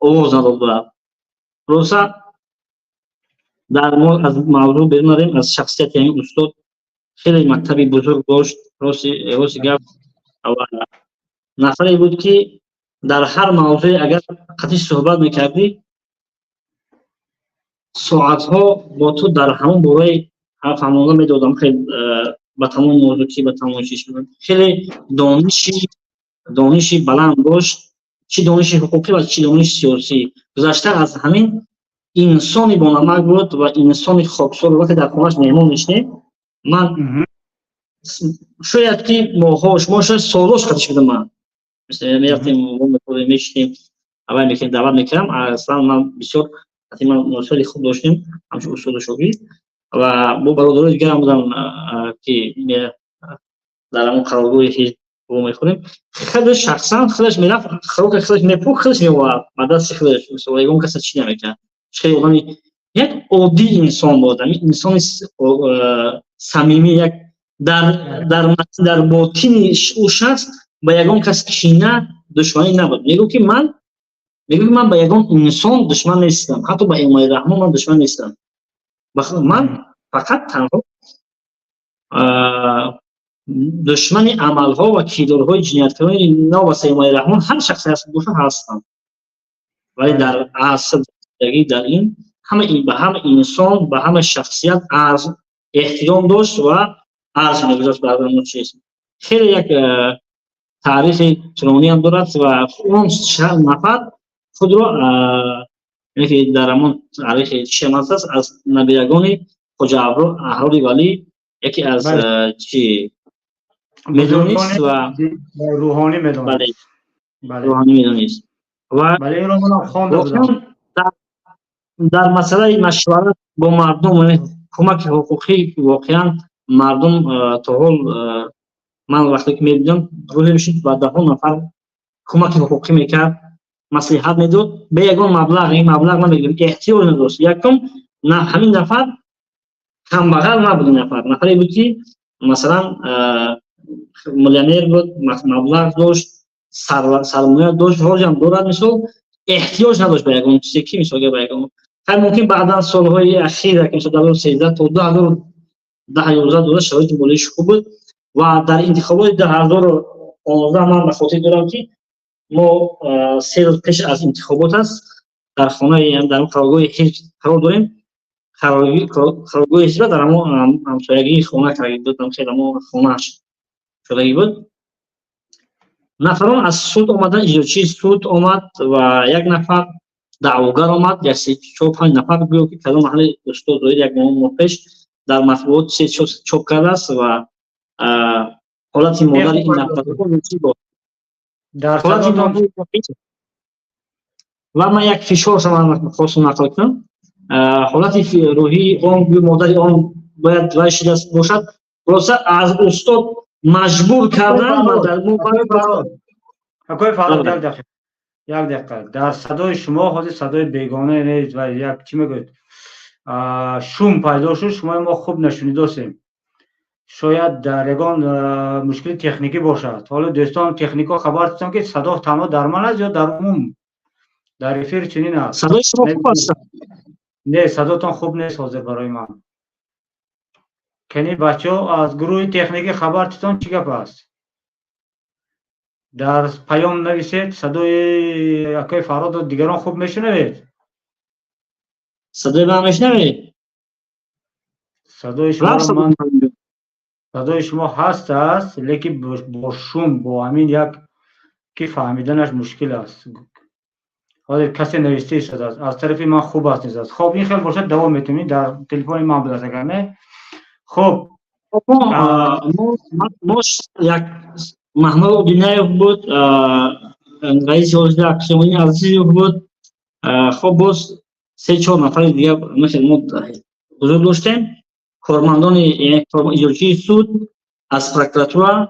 Speaker 4: овоз надод. Ба хулоса, дар мо аз мавзӯъ берун нарем. Аз шахсияти ҳамин устод, хеле мактаби бузург дошт, рости гап. Ва нафаре буд, ки дар ҳар мавзӯе агар қатъи суҳбат мекардӣ, соатҳо бо ту дар ҳамон бораи фаҳмонда медодам, хеле ба тамоми нозукӣ, ба тамоми чиз. Хеле дониши баланд дошт, чӣ дониши ҳуқуқӣ ва чӣ дониши сиёсӣ. Гузашта аз ҳамин, инсони бонамак буд ва инсони хоксор. Вақте дар хонааш меҳмон мешинем, ман шояд ки моҳҳо, мо шояд солҳош қатиш будам. Ман мерафтем, мешинем, аввал мекардем, даъват мекардам. Аслан ман бисёр ман муносибати хуб доштем ҳамчун устоду шогирд. Ва бо бародарои дигарам будам, ки дар ҳамон қароргоҳи ҳизб мехӯрем. Худаш шахсан худаш мерафт, хӯрока худаш мепухт, худаш меовард ба дасти худаш, мисол, ягон каса чӣ намекард. Хеле одами як оддӣ инсон буд, ҳамин инсони самимӣ, як дар ботини ӯ шахс ба ягон кас кина, душманӣ набуд. Мегӯ, ки ман ба ягон инсон душман нестам, ҳатто ба Эмомалӣ Раҳмон ман душман нестам. Ман фақат танҳо душмани амалҳо ва кирдорҳои ҷинояткорони новобаста Эмомалӣ Раҳмон ҳар шахсе ҳаст боша ҳастам. Вале дар асл зиндагӣ дар ин ҳама ба ҳама инсон, ба ҳама шахсият арз эҳтиром дошт ва арз мегузошт бар он чиз. Хеле як таърихи тӯлониам дорад. Ва он нафар Худро ки дар ҳамон таърихи чиам аст, аз набирагони Хоҷа Аҳрори Валӣ яке аз чи медонист ва
Speaker 1: рӯҳонӣ медонист.
Speaker 4: Рӯҳонӣ медонист ва дар масъалаи машварат бо мардум, кӯмаки ҳуқуқӣ, воқеан мардум то ҳол ман вақте ки мебинам, рӯзе мешуд ба даҳҳо нафар кӯмаки ҳуқуқӣ мекард, маслиҳат медод бе ягон маблағ. Ин маблағ намегирем, эҳтиёҷ надошт. Якум, ҳамин нафар камбағал набуд. Ин нафар нафаре буд, ки масалан миллионер буд, маблағ дошт, сармоя дошт, ҳозирам дорад. Мисол, эҳтиёҷ надошт ба ягон чизе, ки мисол ба ягон хай мумкин баъдан солҳои ахира, ки мисол 2013 то 2010, 11, 12 шароити молиаш хуб буд. Ва дар интихоботи 2015 ман ба хотир дорам, ки мо 3 рӯз пеш аз интихобот аст, дар хонаи, дар қароргоҳи ҳизб қарор дорем. Қароргоҳи ҳизба дар ҳамон ҳамсоягии хона карда буд, хел ҳамон хонааш шудагӣ буд. Нафарон аз суд омадан, иҷрочии суд омад ва як нафар даъвогар омад, як се, чор, панҷ нафар, гӯё ки кадом маҳалли устод Зоҳир як моҳ пеш дар матбуот се чоп кардааст ва ҳолати модари ин нафар
Speaker 1: Дар
Speaker 4: ҳолати ва ман як фишор хостам нақл кунам. Ҳолати рӯҳии он, модари он бояд вай шуда бошад. Хулоса, аз устод маҷбур кардан.
Speaker 1: Акои Фарҳод, як дақиқа, як дақиқа. Дар садои шумо ҳозир садои бегона нест ва як чӣ мегӯед, шум пайдо шуд, шумои мо хуб нашунидосем. Шояд дар ягон мушкили техникӣ бошад. Ҳоло дӯстон техникҳо хабар доданд, ки садо танҳо дар ман аст ё дар умум дар эфир чунин аст?
Speaker 4: Садои шумо хуб аст.
Speaker 1: Не, садотон хуб нест ҳозир барои ман. Кани, бачаҳо аз гурӯҳи техникӣ хабар титон, чӣ гап аст? Дар паём нависед. Садои акои Фарҳоду дигарон хуб мешунавед?
Speaker 4: Садои ман мешунавед?
Speaker 1: Садои шумо ман, садои шумо ҳаст аст, лекин бо шум, бо ҳамин як ки фаҳмиданаш мушкил аст. Ҳозир касе нависта истодааст, аз тарафи ман хуб аст низ. Хоб, ин хел бошад, давом метавонӣ, дар телефони ман будааст, агар не, хуб.
Speaker 4: Мо як Маҳмуд Одинаев буд, раиси ҳозири Аксиёни Азизов буд, хоб, боз се чор нафари дигар мо ҳузур доштем, кормандони иҷрочии суд, аз прокуратура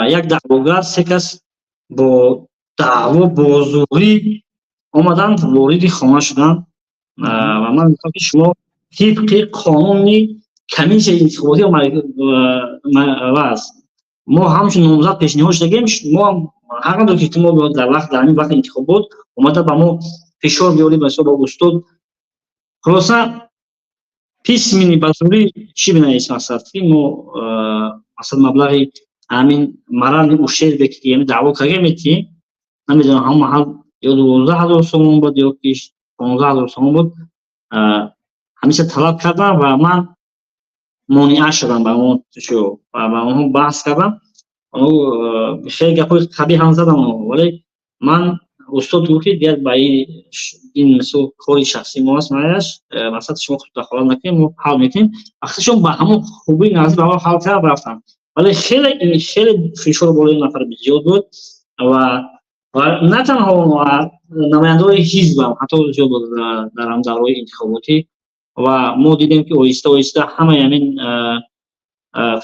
Speaker 4: як даъвогар, се кас бо даъво, бо зӯрӣ омаданд, вориди хона шуданд. Ва ман гуфтам, ки шумо тибқи қонуни комиссияи интихоботӣ аст, мо ҳамчун номзад пешниҳод шудагем, мо ҳақ надорем, ки мо дар вақт, дар ҳамин вақти интихобот омада ба мо фишор биёред, ба ҳисоб устод. Хулоса, письменно ба зӯрӣ чӣ бинавис, мақсад ки мо масалан маблағи ҳамин моральный ущерб е ки даъво кардем, ки намедонам, ҳамон маҳал ё 12 000 сомон буд, ё ки 15 000 сомон буд, ҳамеша талаб кардам ва ман монеа шудам ба он ва ба онҳо баҳс кардам. Хеле гапҳои қабиҳ ҳам задам, вале ман устод гуфт, ки дигар ба ин мисол кори шахсии мо аст, майаш мақсад шумо худ дахолат накунед, мо ҳал мекунем. Вақтишон ба ҳамон хубии наздик ба ҳал кард, рафтам. Вале хеле хеле фишор болои нафар зиёд буд ва на танҳо намояндаҳои ҳизбам, ҳатто зиёд буд дар ҳам давраҳои интихоботӣ. Ва мо дидем, ки оҳиста оҳиста ҳамаи ҳамин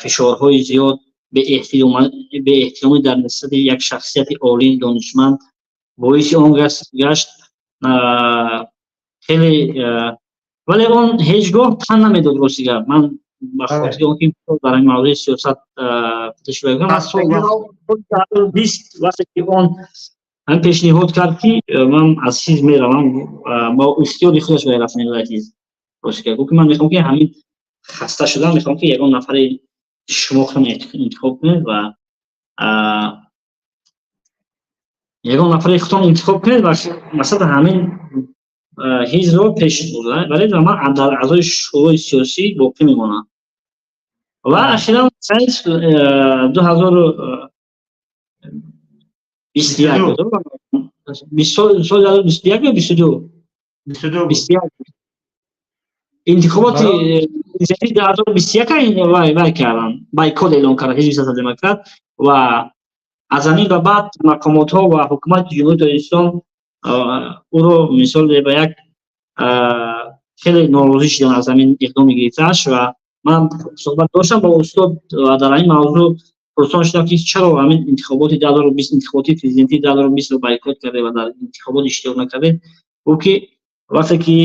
Speaker 4: фишорҳои зиёд, беэҳтиромӣ дар нисбати як шахсияти олим, донишманд боиси он гашт хеле. Вале он ҳеҷ гоҳ тан намедод. Рости гап, ман ба хотири он ки дар ин мавзӯи сиёсат 20 вақте ки он ҳамин пешниҳод кард, ки ман аз ҳизб меравам, бо ихтиёри худаш бояд рафтан ҳизб. Рости гап, гуфт, ки ман мехоҳам, ки ҳамин хаста шудам, мехоҳам, ки ягон нафари шумо худтон интихоб кунед ва ягон нафари худтон интихоб кунед ва масалан ҳамин ҳизбро пеш баред ва ман дар аъзои шӯрои сиёсӣ боқӣ мемонам. Ва ахиран 2021 Соли 2021 ё 22?
Speaker 1: 22.
Speaker 4: 21. Интихоботи президентии 2021 вай карданд, бойкот эълон кард Ҳизби Социал-Демократ, ва аз ҳамин ба баъд мақомотҳо ва ҳукумати Ҷумҳурии Тоҷикистон ӯро, мисол, ба як хеле норозӣ шуданд аз ҳамин иқдоми гирифтааш. Ва ман суҳбат доштам бо устод ва дар ҳамин мавзӯъ пурсон шудам, ки чаро ҳамин интихоботи 2020, интихоботи президентии 2020-ро бойкот кардед ва дар интихобот иштирок накардед. Гуфт, ки вақте ки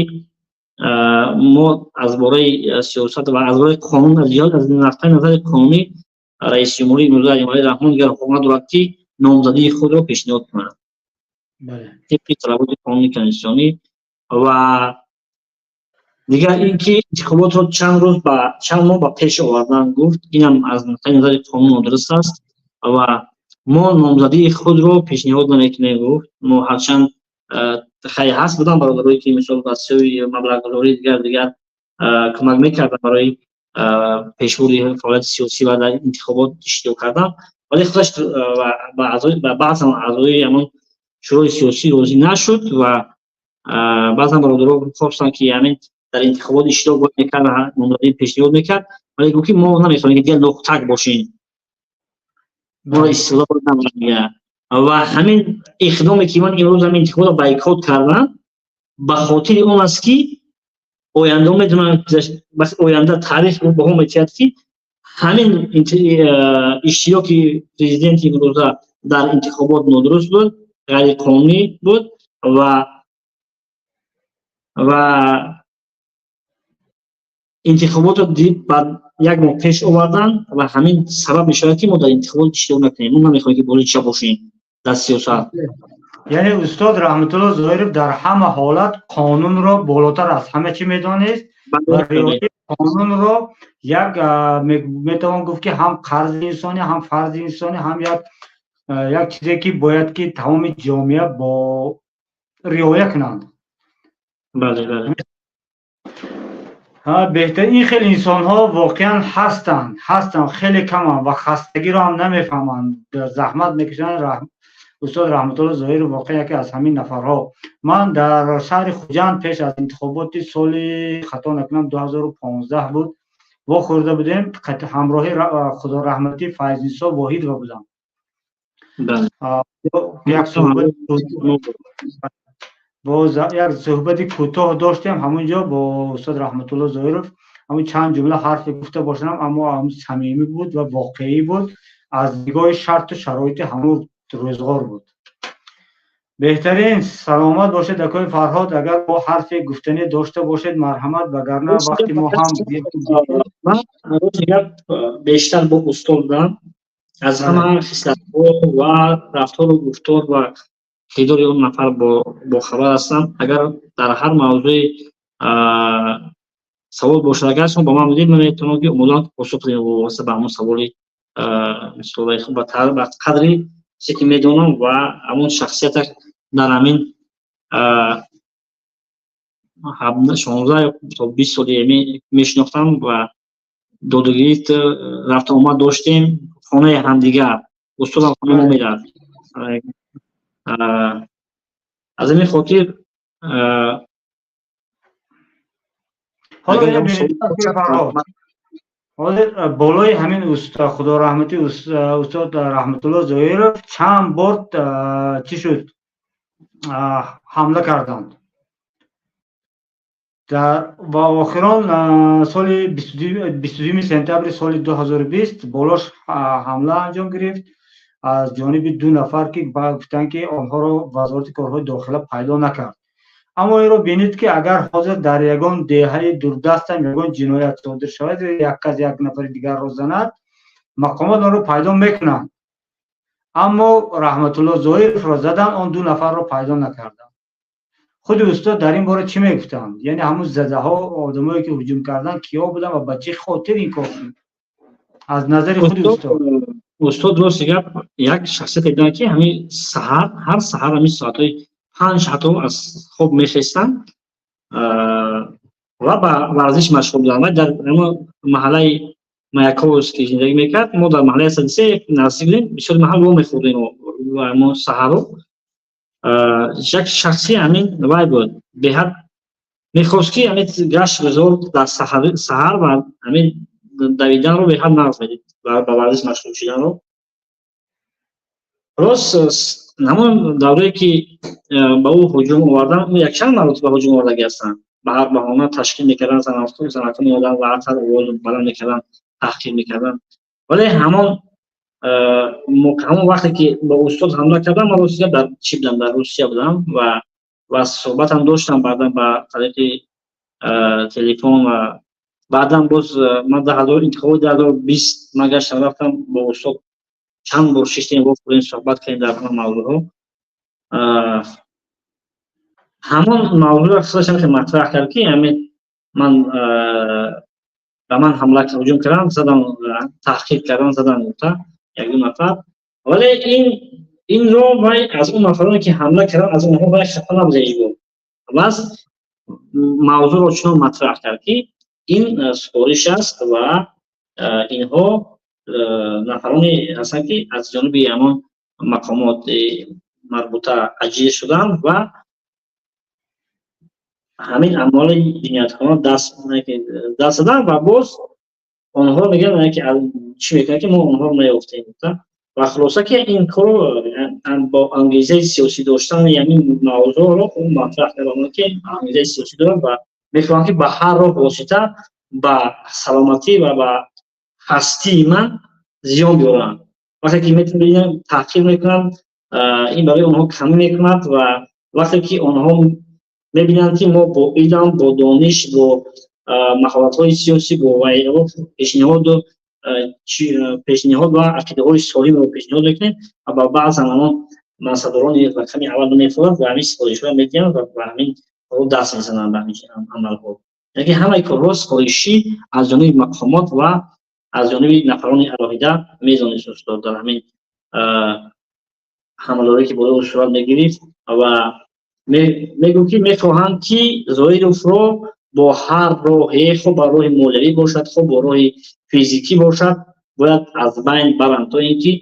Speaker 4: мо аз бораи сиёсат ва аз бораи қонун, аз ҷиҳат, аз нуқтаи назари қонунӣ, раиси ҷумҳурии имрӯза Эмомалӣ Раҳмон дигар ҳуқуқ надорад, ки номзадии худро пешниҳод кунад тибқи талаботи қонуни конститутсионӣ. Ва дигар ин ки интихоботро чанд рӯз ба чанд моҳ ба пеш овардан, гуфт, инам аз нуқтаи назари қонун нодуруст аст ва мо номзадии худро пешниҳод намекунем, гуфт. Мо ҳарчанд хай ҳаст буданд бародарое, ки, мисол, ба сӯи маблағгузории дигар дигар кӯмак мекарданд барои пешбурди фаъолияти сиёсӣ ва дар интихобот иштирок кардан, вале худаш ба баъзан аъзои ҳамон шӯрои сиёсӣ розӣ нашуд. Ва баъзан бародаро хостанд, ки ҳамин дар интихобот иштирок бояд мекард, номзадӣ пешниҳод мекард, вале гуфт, ки мо намехоҳем, ки дигар лухтак бошем, моро истифода бурдан. Ва ҳамин иқдоме, ки ман имрӯз ҳамин интихоботро бойкот кардам, ба хотири он аст, ки оянда медонам, бас оянда таърих баҳо метиҳад, ки ҳамин иштироки президенти имрӯза дар интихобот нодуруст буд, ғайриқонунӣ буд ва интихоботро ба як моҳ пеш овардан. Ва ҳамин сабаб мешавад, ки мо дар интихобот иштирок накунем. Мо намехоҳем, ки бозича бошем дар сиёсат.
Speaker 1: Яъне устод Раҳматулло Зоҳиров дар ҳама ҳолат қонунро болотар аз ҳама чӣ медонист ва риояи қонунро як, метавон гуфт, ки ҳам қарзи инсонӣ, ҳам фарзи инсонӣ, ҳам як чизе, ки бояд ки тамоми ҷомеа бо риоя кунанд.
Speaker 4: Бале, бале.
Speaker 1: Беҳтар ин хел инсонҳо воқеан ҳастанд, ҳастанд, хеле каманд ва хастагиро ҳам намефаҳманд, заҳмат мекашанд. Устод Раҳматулло Зоҳиров воқеан яке аз ҳамин нафарҳо. Ман дар шаҳри Хуҷанд пеш аз интихоботи соли, хато накунам, 2015 буд, вохӯрда будем, ҳамроҳи худораҳматӣ Файзнисо Воҳидова будам. Як суҳбати кӯтоҳ доштем ҳамун ҷо бо устод Раҳматулло Зоҳиров. Ҳамун чанд ҷумла ҳарфе гуфта бошам, аммо ҳамун самимӣ буд ва воқеӣ буд, аз нигоҳи шарту шароити ҳамун рӯзғор буд. Беҳтарин, саломат бошед, акои Фарҳод. Агар бо ҳарфе гуфтанӣ дошта бошед, марҳамат, вагарна вақти мо ҳам
Speaker 4: Ман бештар бо устод будам, аз ҳама хислатҳо ва рафтору гуфтор ва кирдори он нафар бохабар ҳастам. Агар дар ҳар мавзӯе савол бошад, агар шумо ба ман бидед, ман метавонам, ки омодаам посух диҳам вобаста ба ҳамон саволи, мисол, ба қадри чизе, ки медонам, ва ҳамон шахсията дар ҳамин 16 то 20 соли мешинохтам ва додугирифт, рафту омад доштем, хонаи ҳамдигар, устодам хонаи мо мерафт. Аз ҳамин хотир
Speaker 1: Ҳозир болои ҳамин худораҳматӣ устод Раҳматулло Зоҳиров чанд бор чӣ шуд, ҳамла карданд ва охирон соли 22 сентябри соли 2020 болош ҳамла анҷом гирифт аз ҷониби ду нафар, ки гуфтанд, ки онҳоро Вазорати корҳои дохила пайдо накард. Аммо инро бинед, ки агар ҳозир дар ягон деҳаи дурдастам ягон ҷиноят содир шавад, як кас як нафари дигарро занад, мақомот онро пайдо мекунанд. Аммо Раҳматулло Зоҳировро задан, он ду нафарро пайдо накарданд. Худи устод дар ин бора чӣ мегуфтанд? Яъне ҳамун задаҳо, одамое, ки ҳуҷум карданд, киҳо буданд ва ба чӣ хотир ин кор шуд аз назари худи устод?
Speaker 4: Устод, рости гап, як шахсияте буданд, ки ҳамин саҳар, ҳар саҳар ҳамин соатҳои 5 ҳатто аз хоб мехестанд ва ба варзиш машғул буданд. Ва дар маҳаллаи Маяковский зиндагӣ мекард, мо дар маҳаллаи 103 наздик будем, бисёри маҳал во мехӯрдем мо саҳарро. Як шахси ҳамин вай буд, беҳад мехост, ки ҳамин гашт гузор дар саҳар ва ҳамин давиданро беҳад нағз медид, ба варзиш машғул шуданро. Рост, ҳамон даврае, ки ба ӯ ҳуҷум овардан, ӯ якчанд маротиба ҳуҷум овардагӣ ҳастанд. Ба ҳар баҳона ташкил мекарданд, санъатҳо меомаданд ва ҳар овоз баланд мекарданд, таҳқир мекарданд. Вале ҳамон вақте, ки ба устод ҳамла кардам, ман ростига дар чӣ будам, дар Русия будам ва суҳбатам доштам баъдан ба тариқи телефон. Ва баъдан боз ман даҳазор интихоботи 2020 ман гаштам, рафтам, бо устод чанд бор шиштем, вохӯрем, суҳбат кардем дар ҳама мавзӯъҳо. Ҳамон мавзӯъро худашам хеле матраҳ кард, ки ҳамин ман ба ман ҳамла, ҳуҷум кардам, задан, таҳқир кардан, задан, гуфта якду нафар. Вале инро вай аз он нафароне, ки ҳамла кардан, аз онҳо вай хафа набуд ҳеҷ гоҳ. Бас мавзӯъро чунон матраҳ кард, ки ин супориш аст ва инҳо нафароне ҳастанд, ки аз ҷониби ҳамон мақомоти марбута аҷир шуданд ва ҳамин амали ҷинояткорона даст заданд. Ва боз онҳо мегӯянд, ки чӣ мекунанд, ки мо онҳоро наёфтем. Ва хулоса, ки ин корро бо ангезаи сиёсӣ доштан, ҳамин мавзӯъро ӯ матраҳ кард, ки ангезаи сиёсӣ дорад ва мехоҳанд, ки ба ҳар роҳ восита ба саломатӣ ва ба ҳастии ман зиён биёранд. Вақте ки мебинанд, таҳқир мекунанд, ин барои онҳо камӣ мекунад. Ва вақте ки онҳо мебинанд, ки мо бо илм, бо дониш, бо маҳоратҳои сиёсӣ, бо пешниҳод ва ақидаҳои солимро пешниҳод мекунем ва ба баъзан ҳамон мансабдорони рақами аввал намефорад ва ҳамин супоришҳоро медиҳанд ва ба ҳамин даст мезананд, ба ҳамин амалҳо. Яъне ки ҳамаи корҳо супоришӣ аз ҷониби мақомот ва аз ҷониби нафарони алоҳида медонист устод дар ҳамин ҳамлаҳое, ки бо ӯ сурат мегирифт. Ва мегӯ, ки мехоҳанд, ки Зоировро бо ҳар роҳе, хо ба роҳи молиявӣ бошад, хо бо роҳи физикӣ бошад, бояд аз байн баранд, то ин ки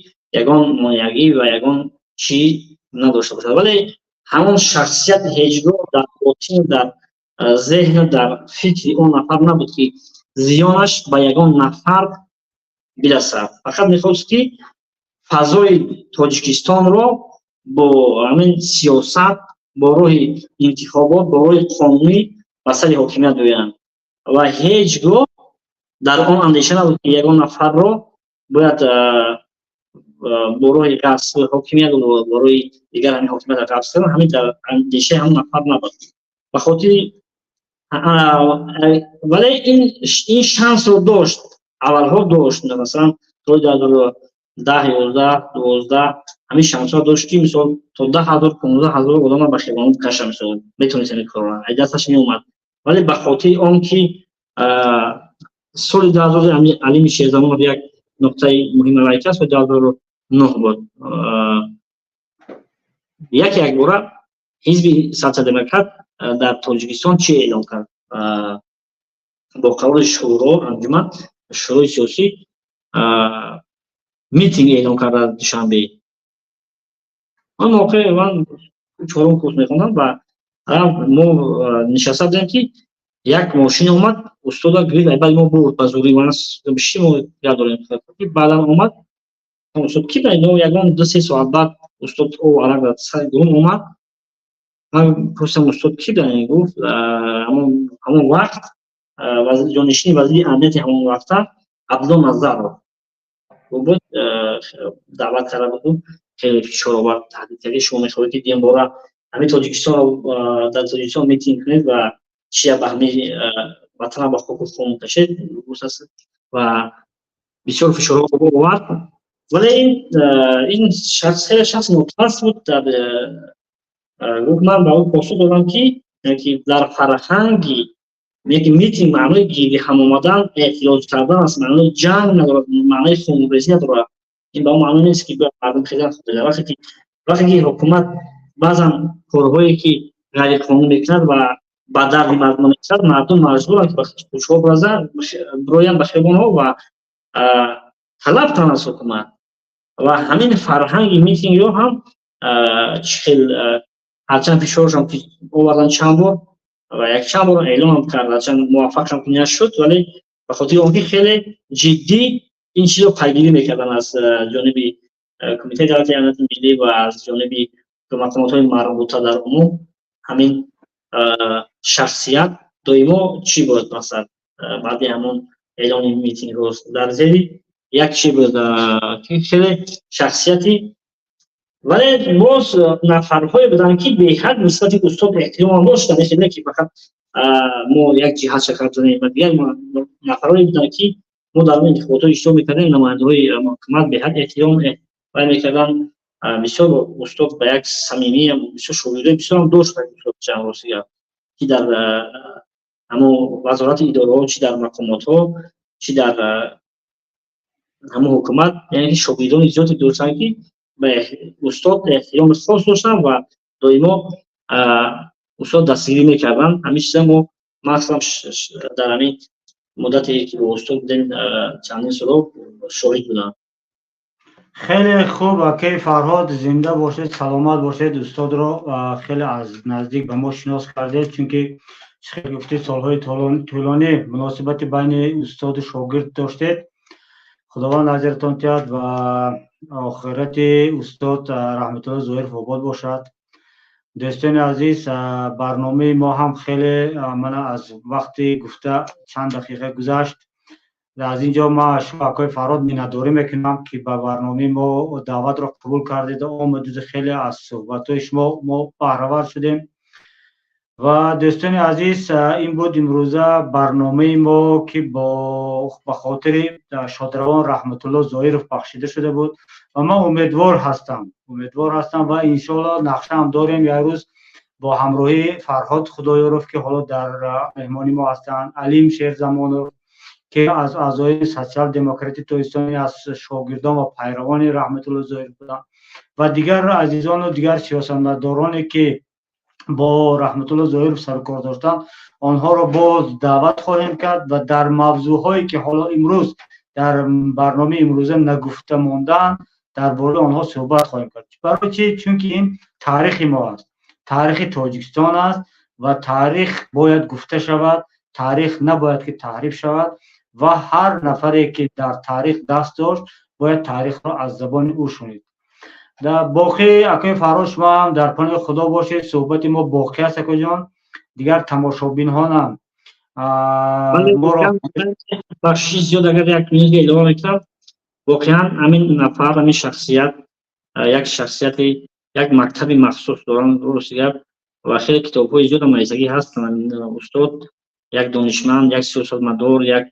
Speaker 4: ягон монеагӣ ва ягон чӣ надошта бошад. Вале ҳамон шахсият ҳеҷ гоҳ дар ботин, дар зеҳну дар фикри он нафар набуд, ки зиёнаш ба ягон нафар бирасад. Фақат мехост, ки фазои Тоҷикистонро бо ҳамин сиёсат, бо роҳи интихобот, бо роҳи қонунӣ ба сари ҳокимият биёянд. Ва ҳеҷ гоҳ дар он андеша набуд, ки ягон нафарро бояд бо роҳи ғасби ҳокимият, бо роҳи дигар ҳамин ҳокимиятро ғасб кардан. Ҳамин дар андешаи ҳамон нафар набуд. Ба хотири вале ин шансро дошт, аввалҳо дошт, масалан, соли 2010, 11, 12 ҳамин шансҳо дошт, ки мисол то 10 000, 15 000 одама ба хиёбонҳо бикаша. Мисол, метавонист ҳамин корро, ай дасташ меомад. Вале ба хотири он ки соли 2000 Алими Шерзамонов як нуқтаи муҳима вай кард, соли 2009 буд, яке якбора ҳизби Социал-демократ дар Тоҷикистон чӣ эълон кард? Бо қарори шӯро, анҷуман, шӯрои сиёсӣ митинг эълон кард дар Душанбе. Он моқеъ ман чорум курс мехондам ва мо нишаста будем, ки як мошин омад, устода гирифт, баъди мо бурд ба зурӣ. Биши мо гап дорем. Баъдан омад устод, ки ягон 2-3 соат баъд устод арақ дар сари гурум омад. Ман пурсидам: «Устод, ки будан?» Гуфт, ҳамон вақт ҷонишини вазири амнияти ҳамон вақта Абдулло Назаров буд, даъват карда буд, хеле фишор овард, таҳдид кард: «Шумо мехоҳед, ки диюмбора ҳамин Тоҷикистонро, дар Тоҷикистон митинг кунед ва чия ба ҳамин ватана ба хоку хун кашед?» Ва бисёр фишорҳо овард. Вале ин шахс хеле шахси нотарс буд. Дар гуфт, ман ба ӯ посух додам, ки дар фарҳанги яки митинг маънои гирди ҳам омадан, эътироз кардан аст, маънои ҷанг надорад, маънои хунрезӣ надорад. Ин ба он маъно нест, ки бояд мардум хеле. Вақте ки ҳукумат баъзан корҳое, ки ғайриқонунӣ мекунад ва ба дарди мардум мерасад, мардум маҷбуранд, ки ба кӯчаҳо бироянд, ба хиёбонҳо ва талаб кунанд аз ҳукумат. Ва ҳамин фарҳанги митингро ҳам чӣ хел Ҳарчанд фишоршон овардан чанд бор ва якчанд бор эълонам кард, ҳарчанд муваффақшам ки нашуд, вале ба хотири он ки хеле ҷиддӣ ин чизро пайгирӣ мекарданд аз ҷониби Кумитаи давлати амнияти миллӣ ва аз ҷониби мақомотҳои марбута дар умум. Ҳамин шахсият доимо чӣ буд, мақсад, баъди ҳамон эълони митингҳо дар зери як чи буд, хеле шахсияти. Вале боз нафарҳое буданд, ки беҳад нисбати устод эҳтиромам доштанд, не ки фақат мо як ҷиҳат шакар занем ва дигар нафарҳое буданд, ки мо дар он интихоботҳо иштирок мекардем, намояндаҳои ҳукумат беҳад эҳтиром вай мекарданд. Бисёр устод ба як самимиям, бисёр шогирдои бисёрам дошт устод Ҷамросига, ки дар ҳамон вазорати идораҳо, чи дар мақомотҳо, чи дар ҳамон ҳукумат, яъне ки шогирдони зиёде доштанд, ки ба устод эҳтироми хос доштанд ва доимо устод дастгирӣ мекарданд. Ҳамин чиза мо махсусан дар ҳамин муддате, ки бо устод будем, чандин солҳо шоҳид будам.
Speaker 1: Хеле хуб, акаи Фарҳод, зинда бошед, саломат бошед. Устодро хеле аз наздик ба мо шинос кардед, чунки чӣ хел гуфтед, солҳои тӯлонӣ муносибати байни устоду шогирд доштед. Худованд аҷратон диҳад ва охирати устод Раҳматулло Зоҳиров обод бошад. Дӯстони азиз, барномаи мо ҳам хеле мана аз вақти гуфта чанд дақиқа гузашт. Аз ин ҷо ман аз шумо, акои Фарҳод, миннатдорӣ мекунам, ки ба барномаи мо даъватро қабул кардеду омадеду хеле аз суҳбатҳои шумо мо баҳравар шудем. Ва дӯстони азиз, ин буд имрӯза барномаи мо, ки ба хотири шодравон Раҳматулло Зоҳиров бахшида шуда буд. Ва ман умедвор ҳастам ва иншоалло нақшаам дорем як рӯз бо ҳамроҳии Фарҳод Худоёров, ки ҳоло дар меҳмони мо ҳастанд, Алим Шерзамонов, ки аз аъзои Социал Демократи Тоҷикистони, аз шогирдон ва пайравони Раҳматулло Зоҳиров буданд, ва дигар азизону дигар сиёсатмадороне, ки бо Раҳматулло Зоҳиров сарукор доштанд, онҳоро боз даъват хоҳем кард ва дар мавзӯъҳое, ки ҳоло имрӯз дар барномаи имрӯза нагуфта мондаанд, дар бораи онҳо суҳбат хоҳем кард. Барои чӣ? Чунки ин таърихи мо аст, таърихи Тоҷикистон аст ва таърих бояд гуфта шавад, таърих набояд ки таҳриф шавад ва ҳар нафаре, ки дар таърих даст дошт, бояд таърихро аз забони ӯ шунид. Боқӣ, акои Фарҳод, шумо ҳам дар паноҳи Худо бошед. Суҳбати мо боқӣ аст, акоҷон. Дигар тамошобинҳонам
Speaker 4: Бахшиши зиёд, агар як минут илова мекунам. Воқеан ҳамин нафар, ҳамин шахсият як шахсияти, як мактаби махсус доранд, рости гап, ва хеле китобҳои зиёдам нависагӣ ҳастанд. Устод як донишманд, як сиёсатмадор, як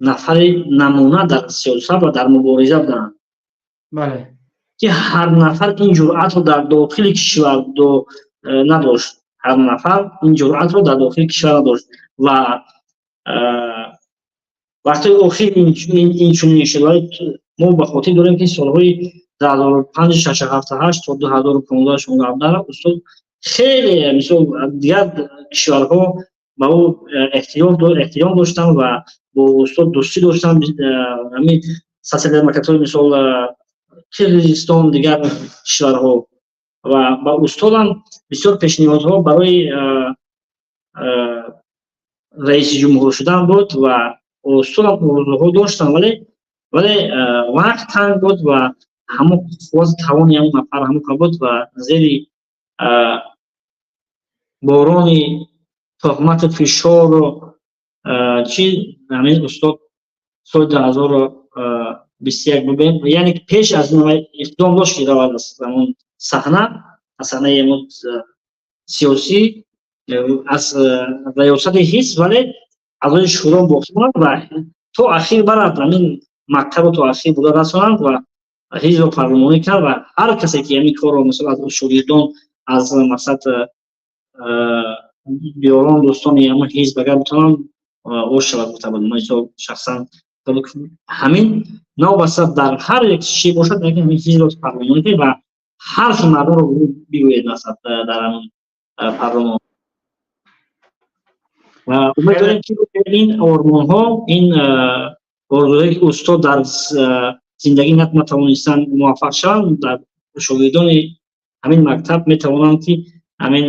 Speaker 4: нафари намуна дар сиёсат ва дар мубориза буданд, ки ҳар нафар ин ҷуръатро дар дохили кишвар надошт. Ҳар нафар ин ҷуръатро дар дохили кишвар надошт ва вақтҳои охир ин чунин шуд. Вале мо ба хотир дорем, ки солҳои 2005, шаш, ҳафт, ҳашт то 2015, 16, 17 устод хеле, мисол, дигар кишварҳо ба ӯ эҳтиром доштанд ва бо устод дӯстӣ доштанд. Ҳамин социал-демократҳои, мисол, Қирғизистон, дигар кишварҳо, ва ба устодам бисёр пешниҳодҳо барои раиси ҷумҳур шудан буд ва устодам орзуҳо доштанд, вале вақт танг буд ва ҳамон қуввату тавони ҳамон нафар ҳамон буд ва зери борони туҳмату фишору чи ҳамин устод соли 2021 бубем, яъне пеш аз ин иқдом дошт, ки равад аз ҳамон саҳна, аз саҳнаи ҳамон сиёсӣ, аз раёсати ҳизб, вале аъзои шӯро боқӣ монад ва то ахир барад, ҳамин мактабро то ахир буда расонанд ва ҳизбро парлумонӣ кард. Ва ҳар касе, ки ҳамин корро, мисол, аз шогирдон, аз мақсад биёрон, дӯстони ҳамон ҳизб агар битавонанд, ош шавад, гуфта буд. Мисол, шахсан ҳамин новобаста дар ҳар як чи бошад, лекин ҳамин ҳизбро парлумонӣ кард ва ҳарфи мардумро бигӯед, масалан, дар ҳамон парлумон. Ва умед дорем, ки ин ормонҳо, ин орзуҳое, ки устод дар зиндагӣ натавонистанд муваффақ шаванд, дар шогирдони ҳамин мактаб метавонанд, ки Ҳамин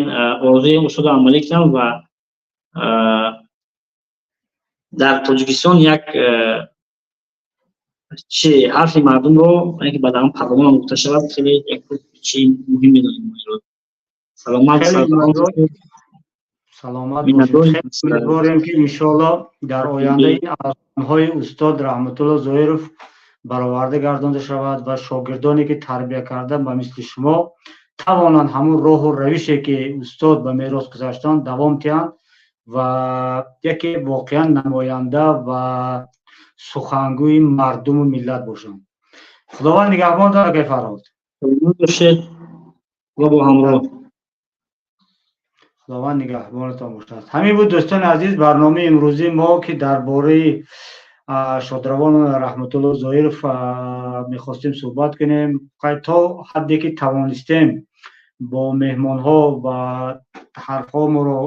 Speaker 4: орзуи устодро амалӣ кунам ва дар Тоҷикистон як чи ҳарфи мардумро, ки ба даҳон парлумонам гуфта шавад, хеле як чи муҳим медонем. Саломат.
Speaker 1: Саломат бошед. Умедворем, ки иншоалло дар оянда ин арзонҳои устод Раҳматулло Зоиров бароварда гардонда шавад ва шогирдоне, ки тарбия карда, ба мисли шумо тавонанд ҳамун роҳу равише, ки устод ба мерос гузаштанд, давом диҳанд ва яке воқеан намоянда ва сухангӯи мардуму миллат бошанд. Худованд нигаҳбон дор, акай Фарҳод.
Speaker 4: Бошед ва бо ҳамроҳ.
Speaker 1: Худованд нигаҳбонатон бошад. Ҳамин буд, дӯстони азиз, барномаи имрӯзии мо, ки дар бораи шодравон Раҳматулло Зоиров мехостем суҳбат кунем. То ҳадде ки тавонистем, бо меҳмонҳо ва ҳарфҳо моро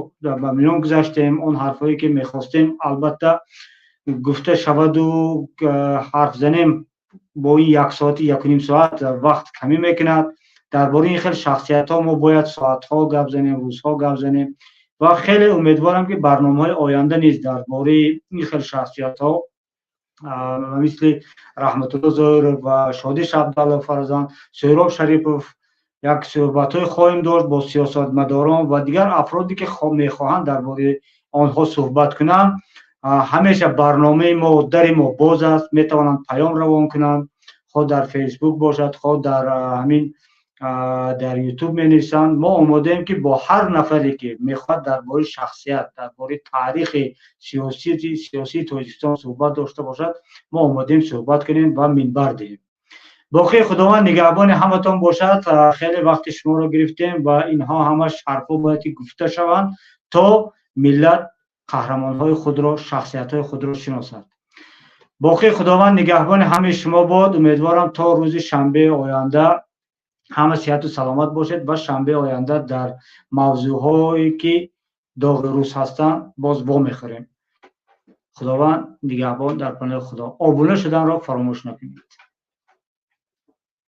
Speaker 1: ба миён гузаштем. Он ҳарфҳое, ки мехостем, албатта, гуфта шаваду ҳарф занем, бо ин як соати, якуним соат вақт камӣ мекунад. Дар бораи ин хел шахсиятҳо мо бояд соатҳо гап занем, рӯзҳо гап занем ва хеле умедворам, ки барномаҳои оянда низ дар бораи ин хел шахсиятҳо, мисли Раҳматулло Зоиров ва Шоди Шабдалов, фарзанд Сӯҳроб Шарипов, як суҳбатҳое хоҳем дошт бо сиёсатмадорон ва дигар афроде, ки мехоҳанд дар бораи онҳо суҳбат кунанд. Ҳамеша барномаи мо, дари мо боз аст, метавонанд паём равон кунанд, хоҳ дар Фейсбук бошад, хоҳ дар ҳамин дар Ютуб менависанд. Мо омодаем, ки бо ҳар нафаре, ки мехоҳад дар бораи шахсият, дар бораи таърихи сиёсии Тоҷикистон суҳбат дошта бошад, мо омодаем суҳбат кунем ва минбар диҳем. Боқӣ Худованд нигаҳбони ҳаматон бошад. Хеле вақти шуморо гирифтем ва инҳо ҳамаш ҳарфҳо бояд ки гуфта шаванд, то миллат қаҳрамонҳои худро, шахсиятҳои худро шиносад. Боқӣ Худованд нигаҳбони ҳамаи шумо бод. Умедворам, то рӯзи шанбеи оянда ҳама сиҳату саломат бошед ва шанбеи оянда дар мавзӯъҳое, ки доғи рӯз ҳастанд, боз вомехӯрем. Худованд нигаҳбон, дар паноҳи Худо. Обуна шуданро фаромӯш накунед.